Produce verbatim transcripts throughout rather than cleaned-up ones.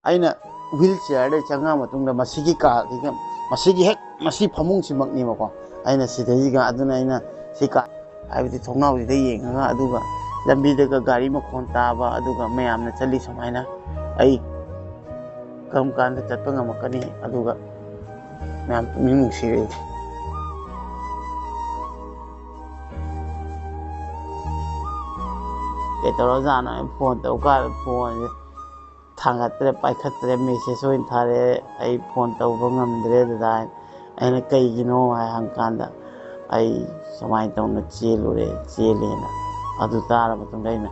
ꯑꯩꯅ ꯋꯤꯜ ꯆꯤꯌꯔꯗ ꯆꯪꯉꯛꯑ ꯃꯇꯨꯡꯗ ꯃꯁꯤꯒꯤ ꯀꯥꯁꯤꯒ, ꯃꯁꯤꯒꯤ ꯍꯦꯛ ꯃꯁꯤ ꯐꯃꯨꯡꯁꯤꯃꯛꯅꯦꯕꯀꯣ꯫ ꯑꯩꯅ ꯁꯤꯗꯩꯁꯤꯒ, ꯑꯗꯨꯅ ꯑꯩꯅ ꯁꯤ ꯀꯥ, ꯍꯥꯏꯕꯗꯤ ꯊꯣꯡꯅꯥꯎꯁꯤꯗ ꯌꯦꯡꯉꯒ, ꯑꯗꯨꯒ ꯂꯝꯕꯤꯗꯒ ꯒꯥꯔꯤ ꯃꯈꯣꯟ ꯇꯥꯕ, ꯑꯗꯨꯒ ꯃꯌꯥꯝꯅ ꯆꯠꯂꯤ ꯁꯨꯃꯥꯏꯅ, ꯑꯩ ꯀꯔꯝ ꯀꯥꯟꯗ ꯆꯠꯄ ꯉꯝꯃꯛꯀꯅꯤ? ꯑꯗꯨꯒ ꯃꯌꯥꯝ ꯄꯨꯛꯅꯤꯡ ꯅꯨꯡꯁꯤꯔꯛꯏ꯫ ꯀꯩ ꯇꯧꯔꯖꯥꯠꯅꯣ? ꯑꯩ ꯐꯣꯟ ꯇꯧꯀꯥꯟꯗ ꯐꯣꯟꯁꯦ ꯊꯥꯡꯒꯠꯇ꯭ꯔꯦ, ꯄꯥꯏꯈꯠꯇ꯭ꯔꯦ, ꯃꯦꯁꯦꯖ ꯑꯣꯏꯅ ꯊꯥꯔꯛꯑꯦ, "ꯑꯩ ꯐꯣꯟ ꯇꯧꯕ ꯉꯝꯗ꯭ꯔꯦ ꯗꯗꯥ" ꯍꯥꯏꯅ꯫ "ꯑꯩꯅ ꯀꯩꯒꯤꯅꯣ?" ꯍꯥꯏ ꯍꯪꯀꯥꯟꯗ, "ꯑꯩ ꯁꯨꯃꯥꯏꯅ ꯇꯧꯅ ꯆꯦꯜꯂꯨꯔꯦ, ꯆꯦꯜꯂꯦꯅ"꯫ ꯑꯗꯨ ꯇꯥꯔ ꯃꯇꯨꯡꯗ ꯑꯩꯅ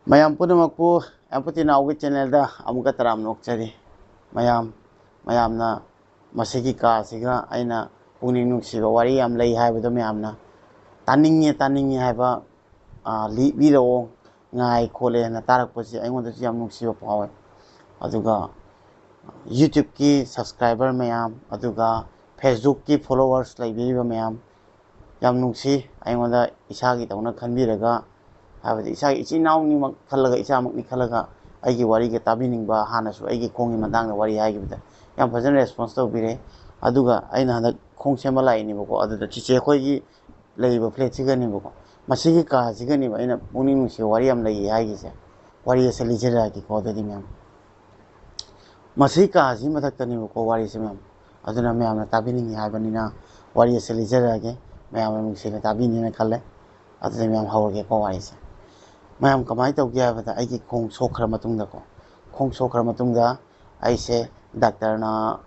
ꯃꯌꯥꯝ ꯄꯨꯝꯅꯃꯛꯄꯨ ꯑꯦꯝꯄꯇꯤ ꯅꯥꯎꯒꯤ ꯆꯦꯅꯦꯜꯗ ꯑꯃꯨꯛꯀ ꯇꯔꯥꯝꯅ ꯑꯣꯛꯆꯔꯤ꯫ ꯃꯌꯥꯝ, ꯃꯌꯥꯝꯅ ꯃꯁꯤꯒꯤ ꯀꯥꯁꯤꯒ ꯑꯩꯅ ꯄꯨꯛꯅꯤꯡ ꯅꯨꯡꯁꯤꯕ ꯋꯥꯔꯤ ꯌꯥꯝ ꯂꯩ ꯍꯥꯏꯕꯗꯣ ꯃꯌꯥꯝꯅ ꯇꯥꯅꯤꯡꯉꯦ, ꯇꯥꯅꯤꯡꯉꯦ ꯍꯥꯏꯕ, ꯑ, ꯂꯤꯕꯤꯔꯛꯑꯣ, ꯉꯥꯏ ꯈꯣꯠꯂꯦꯅ ꯇꯥꯔꯛꯄꯁꯦ ꯑꯩꯉꯣꯟꯗꯁꯨ ꯌꯥꯝ ꯅꯨꯡꯁꯤꯕ ꯐꯥꯎꯋꯦ꯫ ꯑꯗꯨꯒ YouTube-ꯀꯤ subscriber ꯃꯌꯥꯝ, ꯑꯗꯨꯒ Facebook-ꯀꯤ followers ꯂꯩꯕꯤꯔꯤꯕ ꯃꯌꯥꯝ, ꯌꯥꯝ ꯅꯨꯡꯁꯤ꯫ ꯑꯩꯉꯣꯟꯗ ꯏꯁꯥꯒꯤꯗꯧꯅ ꯈꯟꯕꯤꯔꯒ, ꯍꯥꯏꯕꯗꯤ ꯏꯁꯥꯒꯤ ꯏꯆꯤꯟ ꯏꯅꯥꯎꯅꯤꯃꯛ ꯈꯜꯂꯒ, ꯏꯆꯥꯃꯛꯅꯤ ꯈꯜꯂꯒ ꯑꯩꯒꯤ ꯋꯥꯔꯤꯒ ꯇꯥꯕꯤꯅꯤꯡꯕ, ꯍꯥꯟꯅꯁꯨ ꯑꯩꯒꯤ ꯈꯣꯡꯒꯤ ꯃꯇꯥꯡꯗ ꯋꯥꯔꯤ ꯍꯥꯏꯈꯤꯕꯗ ꯌꯥꯝ ꯐꯖꯅ response ꯇꯧꯕꯤꯔꯦ꯫ ꯑꯗꯨꯒ ꯑꯩꯅ ꯍꯟꯗꯛ ꯈꯣꯡ ꯁꯦꯝꯕ ꯂꯥꯛꯏꯅꯦꯕꯀꯣ, ꯑꯗꯨꯗ ꯆꯤꯆꯦ ꯑꯩꯈꯣꯏꯒꯤ ꯂꯩꯔꯤꯕ flat-ꯁꯤꯒꯅꯦꯕꯀꯣ, ꯃꯁꯤꯒꯤ ꯀꯥꯁꯤꯒꯅꯦꯕ ꯑꯩꯅ ꯄꯨꯛꯅꯤꯡ ꯅꯨꯡꯁꯤꯕ ꯋꯥꯔꯤ ꯌꯥꯝ ꯂꯩꯌꯦ ꯍꯥꯏꯒꯤꯁꯦ꯫ ꯋꯥꯔꯤ ꯑꯁꯤ ꯂꯤꯖꯔꯛꯑꯒꯦꯀꯣ꯫ ꯑꯗꯨꯗꯤ ꯃꯌꯥꯝ, ꯃꯁꯤ ꯀꯥꯁꯤ ꯃꯊꯛꯇꯅꯦꯕꯀꯣ ꯋꯥꯔꯤꯁꯦ ꯃꯌꯥꯝ, ꯑꯗꯨꯅ ꯃꯌꯥꯝꯅ ꯇꯥꯕꯤꯅꯤꯡꯉꯤ ꯍꯥꯏꯕꯅꯤꯅ ꯋꯥꯔꯤ ꯑꯁꯤ ꯂꯤꯖꯔꯛꯑꯒꯦ, ꯃꯌꯥꯝꯅ ꯅꯨꯡꯁꯤꯅ ꯇꯥꯕꯤꯅꯤꯅ ꯈꯜꯂꯦ꯫ ꯑꯗꯨꯗꯤ ꯃꯌꯥꯝ ꯍꯧꯔꯒꯦꯀꯣ ꯋꯥꯔꯤꯁꯦ꯫ ꯃꯌꯥꯝ ꯀꯃꯥꯏꯅ ꯇꯧꯒꯦ ꯍꯥꯏꯕꯗ, ꯑꯩꯒꯤ ꯈꯣꯡ ꯁꯣꯛꯈ꯭ꯔ ꯃꯇꯨꯡꯗꯀꯣ, ꯈꯣꯡ ꯁꯣꯛꯈ꯭ꯔ ꯃꯇꯨꯡꯗ ꯑꯩꯁꯦ ꯗꯥꯛꯇꯔꯅ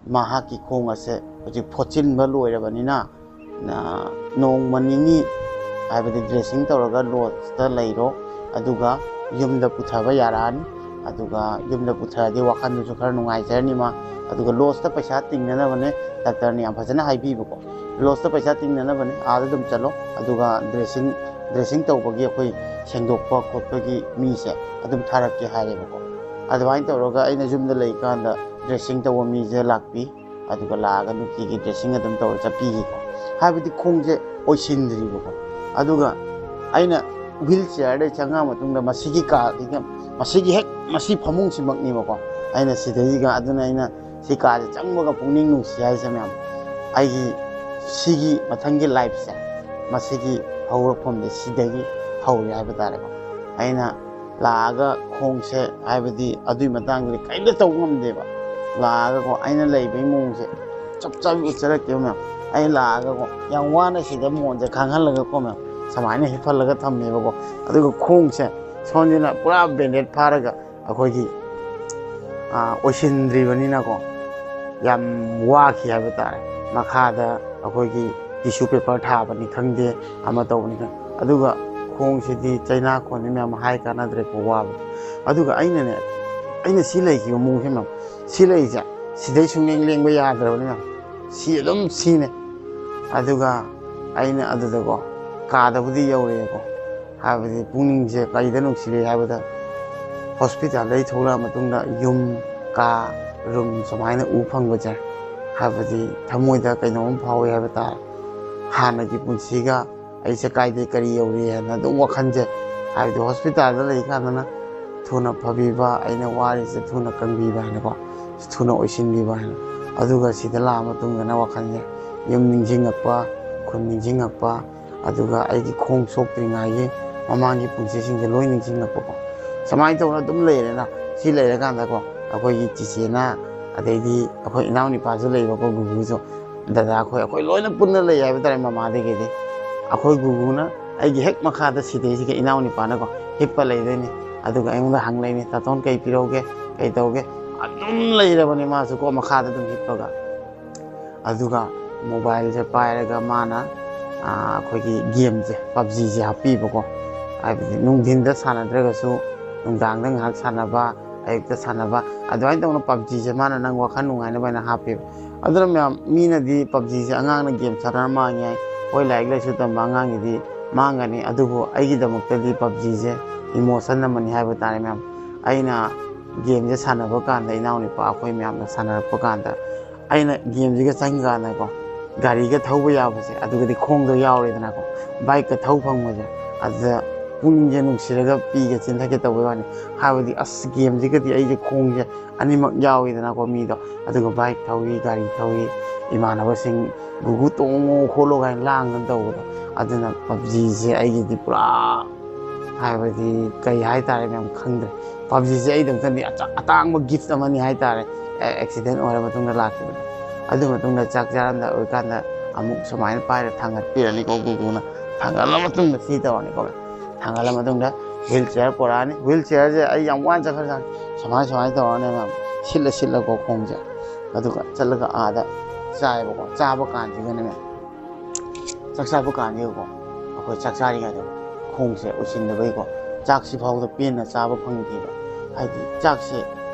ꯃꯍꯥꯛꯀꯤ ꯈꯣꯡ ꯑꯁꯦ ꯍꯧꯖꯤꯛ ꯐꯣꯠꯆꯤꯟꯕ ꯂꯣꯏꯔꯕꯅꯤꯅ, ꯅ-, ꯅꯣꯡꯃ ꯅꯤꯅꯤ, ꯍꯥꯏꯕꯗꯤ dressing ꯇꯧꯔꯒ lodge-ꯇ ꯂꯩꯔꯣ, ꯑꯗꯨꯒ ꯌꯨꯝꯗ ꯄꯨꯊꯕ ꯌꯥꯔꯛꯑꯅꯤ꯫ ꯑꯗꯨꯒ ꯌꯨꯝꯗ ꯄꯨꯊꯔꯗꯤ ꯋꯥꯈꯜꯗꯨꯁꯨ ꯈꯔ ꯅꯨꯡꯉꯥꯏꯖꯔꯅꯤ ꯃꯥ꯫ ꯑꯗꯨꯒ lodge-ꯇ ꯄꯩꯁꯥ ꯇꯤꯡꯅꯅꯕꯅꯦ, ꯗꯥꯛꯇꯔꯅ ꯌꯥꯝ ꯐꯖꯅ ꯍꯥꯏꯕꯤꯕꯀꯣ, lodge-ꯇ ꯄꯩꯁꯥ ꯇꯤꯡꯅꯅꯕꯅꯦ, ꯑꯥꯗ ꯑꯗꯨꯝ ꯆꯠꯂꯣ, ꯑꯗꯨꯒ dressing, dressing ꯇꯧꯕꯒꯤ, ꯑꯩꯈꯣꯏ ꯁꯦꯡꯗꯣꯛꯄ ꯈꯣꯠꯄꯒꯤ ꯃꯤꯁꯦ ꯑꯗꯨꯝ ꯊꯥꯔꯛꯀꯦ ꯍꯥꯏꯔꯦꯕꯀꯣ꯫ ꯑꯗꯨꯃꯥꯏꯅ ꯇꯧꯔꯒ ꯑꯩꯅ ꯌꯨꯝꯗ ꯂꯩꯀꯥꯟꯗ dressing ꯇꯧꯕ ꯃꯤꯁꯦ ꯂꯥꯛꯄꯤ꯫ ꯑꯗꯨꯒ ꯂꯥꯛꯑꯒ ꯅꯨꯡꯇꯤꯒꯤ dressing ꯑꯗꯨꯝ ꯇꯧꯔ ꯆꯠꯄꯤꯈꯤꯀꯣ꯫ ꯍꯥꯏꯕꯗꯤ ꯈꯣꯡꯁꯦ ꯑꯣꯏꯁꯤꯟꯗ꯭ꯔꯤꯕꯀꯣ꯫ ꯑꯗꯨꯒ ꯑꯩꯅ wheel chairꯗꯩ ꯆꯪꯉꯛꯑ ꯃꯇꯨꯡꯗ ꯃꯁꯤꯒꯤ ꯀꯥꯁꯤꯒ, ꯃꯁꯤꯒꯤ ꯍꯦꯛ ꯃꯁꯤ ꯐꯃꯨꯡꯁꯤꯃꯛꯅꯦꯕꯀꯣ꯫ ꯑꯩꯅ ꯁꯤꯗꯩꯒ, ꯑꯗꯨꯅ ꯑꯩꯅ ꯁꯤ ꯀꯥꯁꯦ ꯆꯪꯕꯒ ꯄꯨꯛꯅꯤꯡ ꯅꯨꯡꯁꯤ ꯍꯥꯏꯁꯦ ꯃꯌꯥꯝ, ꯑꯩꯒꯤ ꯁꯤꯒꯤ ꯃꯊꯪꯒꯤ lifeꯁꯦ, ꯃꯁꯤꯒꯤ ꯍꯧꯔꯛꯐꯝꯁꯦ ꯁꯤꯗꯒꯤ ꯍꯧꯔꯦ ꯍꯥꯏꯕ ꯇꯥꯔꯦꯀꯣ꯫ ꯑꯩꯅ ꯂꯥꯛꯑꯒ ꯈꯣꯡꯁꯦ, ꯍꯥꯏꯕꯗꯤ ꯑꯗꯨꯒꯤ ꯃꯇꯥꯡꯗꯗꯤ ꯀꯔꯤꯝꯇ ꯇꯧꯕ ꯉꯝꯗꯦꯕ꯫ ꯂꯥꯛꯑꯒꯀꯣ, ꯑꯩꯅ ꯂꯩꯕꯒꯤ ꯃꯑꯣꯡꯁꯦ ꯆꯞ ꯆꯥꯕꯤ ꯎꯠꯆꯔꯛꯀꯦꯕ ꯃꯌꯥꯝ꯫ ꯑꯩ ꯂꯥꯛꯑꯒꯀꯣ, ꯌꯥꯝ ꯋꯥꯅ ꯁꯤꯗ ꯃꯣꯟꯁꯦ ꯈꯥꯡꯍꯜꯂꯒꯀꯣ ꯃꯌꯥꯝ, ꯁꯨꯃꯥꯏꯅ ꯍꯤꯞꯍꯜꯂꯒ ꯊꯝꯃꯦꯕꯀꯣ꯫ ꯑꯗꯨꯒ ꯈꯣꯡꯁꯦ ꯁꯣꯝꯁꯤꯅ ꯄꯨꯔꯥ bandage ꯐꯥꯔꯒ ꯑꯩꯈꯣꯏꯒꯤ, ꯑꯥ, ꯑꯣꯏꯁꯤꯟꯗ꯭ꯔꯤꯕꯅꯤꯅꯀꯣ, ꯌꯥꯝ ꯋꯥꯈꯤ ꯍꯥꯏꯕ ꯇꯥꯔꯦ꯫ ꯃꯈꯥꯗ ꯑꯩꯈꯣꯏꯒꯤ tissue paper ꯊꯥꯕꯅꯤ ꯈꯪꯗꯦ, ꯑꯃ ꯇꯧꯕꯅꯤ ꯈꯪꯗꯦ, ꯑꯗꯨꯒ ꯈꯣꯡꯁꯤꯗꯤ ꯆꯩꯅꯥ ꯈꯣꯟꯅꯤ ꯃꯌꯥꯝ, ꯍꯥꯏ ꯀꯥꯟꯅꯗ꯭ꯔꯦꯀꯣ, ꯋꯥꯕ꯫ ꯑꯗꯨꯒ ꯑꯩꯅꯅꯦ, ꯑꯩꯅ ꯁꯤ ꯂꯩꯈꯤꯕ ꯃꯑꯣꯡꯁꯦ ꯃꯌꯥꯝ, ꯁꯤ ꯂꯩꯁꯦ, ꯁꯤꯗꯩ ꯁꯨꯡꯂꯦꯡ ꯂꯦꯡꯕ ꯌꯥꯗ꯭ꯔꯕꯅꯤ ꯃꯌꯥꯝ, ꯁꯤ ꯑꯗꯨꯝ ꯁꯤꯅꯦ꯫ ꯑꯗꯨꯒ ꯑꯩꯅ ꯑꯗꯨꯗꯀꯣ, ꯀꯥꯗꯕꯨꯗꯤ ꯌꯧꯔꯛꯑꯦꯀꯣ, ꯍꯥꯏꯕꯗꯤ ꯄꯨꯛꯅꯤꯡꯁꯦ ꯀꯔꯤꯗ ꯅꯨꯡꯁꯤꯔꯦ ꯍꯥꯏꯕꯗ, hospitalꯗꯒꯤ ꯊꯣꯛꯂꯛꯑ ꯃꯇꯨꯡꯗ ꯌꯨꯝ, ꯀꯥ, room ꯁꯨꯃꯥꯏꯅ ꯎ ꯐꯪꯕꯁꯦ, ꯍꯥꯏꯕꯗꯤ ꯊꯃꯣꯏꯗ ꯀꯩꯅꯣꯝ ꯐꯥꯎꯏ ꯍꯥꯏꯕ ꯇꯥꯔꯦ꯫ ꯍꯥꯟꯅꯒꯤ ꯄꯨꯟꯁꯤꯒ ꯑꯩꯁꯦ ꯀꯥꯏꯗꯩ ꯀꯔꯤ ꯌꯧꯔꯤ ꯍꯥꯏꯅ ꯑꯗꯨꯝ ꯋꯥꯈꯜꯁꯦ, ꯍꯥꯏꯕꯗꯤ hospitalꯗ ꯂꯩꯀꯥꯟꯗꯅ ꯊꯨꯅ ꯐꯕꯤꯕ, ꯑꯩꯅ ꯋꯥꯔꯤꯁꯦ ꯊꯨꯅ ꯀꯪꯕꯤꯕ ꯍꯥꯏꯅꯀꯣ, ꯊꯨꯅ ꯑꯣꯏꯁꯤꯟꯕꯤꯕ ꯍꯥꯏꯅ꯫ ꯑꯗꯨꯒ ꯁꯤꯗ ꯂꯥꯛꯑ ꯃꯇꯨꯡꯗꯅ ꯋꯥꯈꯜꯁꯦ ꯌꯨꯝ ꯅꯤꯡꯁꯤꯡꯉꯛꯄ, ꯈꯨꯟ ꯅꯤꯡꯁꯤꯡꯉꯛꯄ, ꯑꯗꯨꯒ ꯑꯩꯒꯤ ꯈꯣꯡ ꯁꯣꯛꯇ꯭ꯔꯤꯉꯩꯒꯤ ꯃꯃꯥꯡꯒꯤ ꯄꯨꯟꯁꯤꯁꯤꯡꯁꯦ ꯂꯣꯏ ꯅꯤꯡꯁꯤꯡꯉꯛꯄꯀꯣ꯫ ꯁꯨꯃꯥꯏꯅ ꯇꯧꯗꯅ ꯑꯗꯨꯝ ꯂꯩꯔꯦꯅ, ꯁꯤ ꯂꯩꯔꯀꯥꯟꯗꯀꯣ, ꯑꯩꯈꯣꯏꯒꯤ ꯆꯤꯆꯦꯅ, ꯑꯗꯩꯗꯤ ꯑꯩꯈꯣꯏ ꯏꯅꯥꯎꯅꯨꯄꯥꯁꯨ ꯂꯩꯕꯀꯣ, ꯒꯨꯒꯨꯁꯨ, ꯗꯗꯥ ꯑꯩꯈꯣꯏ, ꯑꯩꯈꯣꯏ ꯂꯣꯏꯅ ꯄꯨꯟꯅ ꯂꯩ ꯍꯥꯏꯕ ꯇꯥꯔꯦ꯫ ꯃꯃꯥꯗꯒꯤꯗꯤ ꯑꯩꯈꯣꯏ ꯒꯨꯒꯨꯅ ꯑꯩꯒꯤ ꯍꯦꯛ ꯃꯈꯥꯗ ꯁꯤꯗꯩꯁꯤꯒ ꯏꯅꯥꯎꯅꯨꯄꯥꯅꯀꯣ ꯍꯤꯞꯄ ꯂꯩꯗꯣꯏꯅꯤ꯫ ꯑꯗꯨꯒ ꯑꯩꯉꯣꯟꯗ ꯍꯪꯂꯛꯏꯅꯤ, "ꯇꯥꯇꯣꯟ, ꯀꯩ ꯄꯤꯔꯧꯒꯦ, ꯀꯩ ꯇꯧꯒꯦ?" ꯑꯗꯨꯝ ꯂꯩꯔꯕꯅꯤ ꯃꯥꯁꯨꯀꯣ, ꯃꯈꯥꯗ ꯑꯗꯨꯝ ꯍꯤꯞꯄꯒ꯫ ꯑꯗꯨꯒ mobileꯁꯦ ꯄꯥꯏꯔꯒ ꯃꯥꯅ, ꯑꯥ, ꯑꯩꯈꯣꯏꯒꯤ gameꯁꯦ, PUBGꯁꯦ ꯍꯥꯞꯄꯤꯕꯀꯣ꯫ ꯍꯥꯏꯕꯗꯤ ꯅꯨꯡꯊꯤꯟꯗ ꯁꯥꯟꯅꯗ꯭ꯔꯒꯁꯨ ꯅꯨꯡꯗꯥꯡꯗ ꯉꯥꯏꯍꯥꯛ ꯁꯥꯟꯅꯕ, ꯑꯌꯨꯛꯇ ꯁꯥꯟꯅꯕ, ꯑꯗꯨꯃꯥꯏꯅ ꯇꯧꯅ PUBGꯁꯦ ꯃꯥꯅ ꯅꯪ ꯋꯥꯈꯜ ꯅꯨꯡꯉꯥꯏꯅꯕ ꯍꯥꯏꯅ ꯍꯥꯞꯄꯦꯕ꯫ ꯑꯗꯨꯅ ꯃꯌꯥꯝ, ꯃꯤꯅꯗꯤ PUBGꯁꯦ ꯑꯉꯥꯡꯅ game ꯁꯥꯟꯅꯔ ꯃꯥꯡꯉꯦ ꯍꯥꯏ꯫ ꯍꯣꯏ, ꯂꯥꯏꯔꯤꯛ ꯂꯥꯏꯁꯨ ꯇꯝꯕ ꯑꯉꯥꯡꯒꯤꯗꯤ ꯃꯥꯡꯒꯅꯤ, ꯑꯗꯨꯕꯨ ꯑꯩꯒꯤꯗꯃꯛꯇꯗꯤ PUBGꯁꯦ emotion ꯑꯃꯅꯤ ꯍꯥꯏꯕ ꯇꯥꯔꯦ ꯃꯌꯥꯝ꯫ ꯑꯩꯅ ꯒꯦꯝꯁꯦ ꯁꯥꯟꯅꯕ ꯀꯥꯟꯗ, ꯏꯅꯥꯎꯅꯨꯄꯥ ꯑꯩꯈꯣꯏ ꯃꯌꯥꯝꯅ ꯁꯥꯟꯅꯔꯛꯄ ꯀꯥꯟꯗ, ꯑꯩꯅ ꯒꯦꯝꯁꯤꯒ ꯆꯪꯀꯥꯟꯗꯀꯣ, ꯒꯥꯔꯤꯒ ꯊꯧꯕ ꯌꯥꯕꯁꯦ, ꯑꯗꯨꯒꯗꯤ ꯈꯣꯡꯗꯣ ꯌꯥꯎꯔꯦꯗꯅꯀꯣ, ꯕꯥꯏꯛꯀ ꯊꯧ ꯐꯪꯕꯁꯦ, ꯑꯗꯨꯗ ꯄꯨꯛꯅꯤꯡꯁꯦ ꯅꯨꯡꯁꯤꯔꯒ ꯄꯤꯒ ꯆꯤꯟꯊꯛꯀꯦ ꯇꯧꯕꯩ ꯋꯥꯅꯤ꯫ ꯍꯥꯏꯕꯗꯤ ꯑꯁ, ꯒꯦꯝꯁꯤꯒꯗꯤ ꯑꯩꯁꯦ ꯈꯣꯡꯁꯦ ꯑꯅꯤꯃꯛ ꯌꯥꯎꯋꯤꯗꯅꯀꯣ꯫ ꯃꯤꯗꯣ ꯑꯗꯨꯒ ꯕꯥꯏꯛ ꯊꯧꯏ, ꯒꯥꯔꯤ ꯊꯧꯏ, ꯏꯃꯥꯟꯅꯕꯁꯤꯡ "ꯒꯨꯒꯨ ꯇꯣꯡꯉꯣ ꯈꯣꯠꯂꯣ" ꯀꯥꯏꯅ ꯂꯥꯡꯗꯅ ꯇꯧꯕꯗꯣ꯫ ꯑꯗꯨꯅ ꯄꯞꯖꯤꯁꯦ ꯑꯩꯒꯤꯗꯤ ꯄꯨꯔꯥ, ꯍꯥꯏꯕꯗꯤ ꯀꯩ ꯍꯥꯏꯇꯥꯔꯦ ꯃꯌꯥꯝ, ꯈꯪꯗ꯭ꯔꯦ꯫ ꯄꯞꯖꯤꯁꯦ ꯑꯩꯗꯃꯛꯇꯗꯤ ꯑꯇꯥꯡꯕ ꯒꯤꯐ ꯑꯃꯅꯤ ꯍꯥꯏꯇꯥꯔꯦ꯫ ꯑꯦꯛꯁꯤꯗꯦꯟ ꯑꯣꯏꯔ ꯃꯇꯨꯡꯗ ꯂꯥꯛꯈꯤꯕꯗꯣ꯫ ꯑꯗꯨ ꯃꯇꯨꯡꯗ ꯆꯥꯛ ꯆꯥꯔꯝꯗꯥꯏ ꯑꯣꯏꯔꯀꯥꯟꯗ ꯑꯃꯨꯛ ꯁꯨꯃꯥꯏꯅ ꯄꯥꯏꯔ ꯊꯥꯡꯒꯠꯄꯤꯔꯅꯤꯀꯣ ꯒꯨꯒꯨꯅ꯫ ꯊꯥꯡꯒꯠꯂ ꯃꯇꯨꯡꯗ ꯁꯤ ꯇꯧꯔꯅꯤꯀꯣ꯫ ꯊꯥꯡꯒꯠꯂ ꯃꯇꯨꯡꯗ ꯋꯤꯜ ꯆꯤꯌꯔ ꯄꯨꯔꯛꯑꯅꯤ꯫ ꯋꯤꯜ ꯆꯤꯌꯔꯁꯦ ꯑꯩ ꯌꯥꯝ ꯋꯥꯅ ꯆꯠꯈ꯭ꯔꯖꯥꯠꯅꯤ꯫ ꯁꯨꯃꯥꯏꯅ ꯁꯨꯃꯥꯏꯅ ꯇꯧꯔꯅꯤ ꯃꯌꯥꯝ, ꯁꯤꯠꯂ ꯁꯤꯠꯂꯀꯣ ꯈꯣꯡꯁꯦ꯫ ꯑꯗꯨꯒ ꯆꯠꯂꯒ ꯑꯥꯗ ꯆꯥꯏꯕꯀꯣ꯫ ꯆꯥꯕ ꯀꯥꯟꯁꯤꯗꯅꯦ, ꯆꯥꯛ ꯆꯥꯕ ꯀꯥꯟꯁꯤꯗꯀꯣ, ꯑꯩꯈꯣꯏ ꯆꯥꯛ ꯆꯥꯔꯤꯉꯩꯗ ꯈꯣꯡꯁꯦ ꯎꯏꯁꯤꯟꯗꯕꯩꯀꯣ, ꯆꯥꯛꯁꯤ ꯐꯥꯎꯗ ꯄꯦꯟꯅ ꯆꯥꯕ ꯐꯪꯗꯦꯕ꯫ ꯍꯥꯏꯗꯤ ꯆꯥꯛꯁꯦ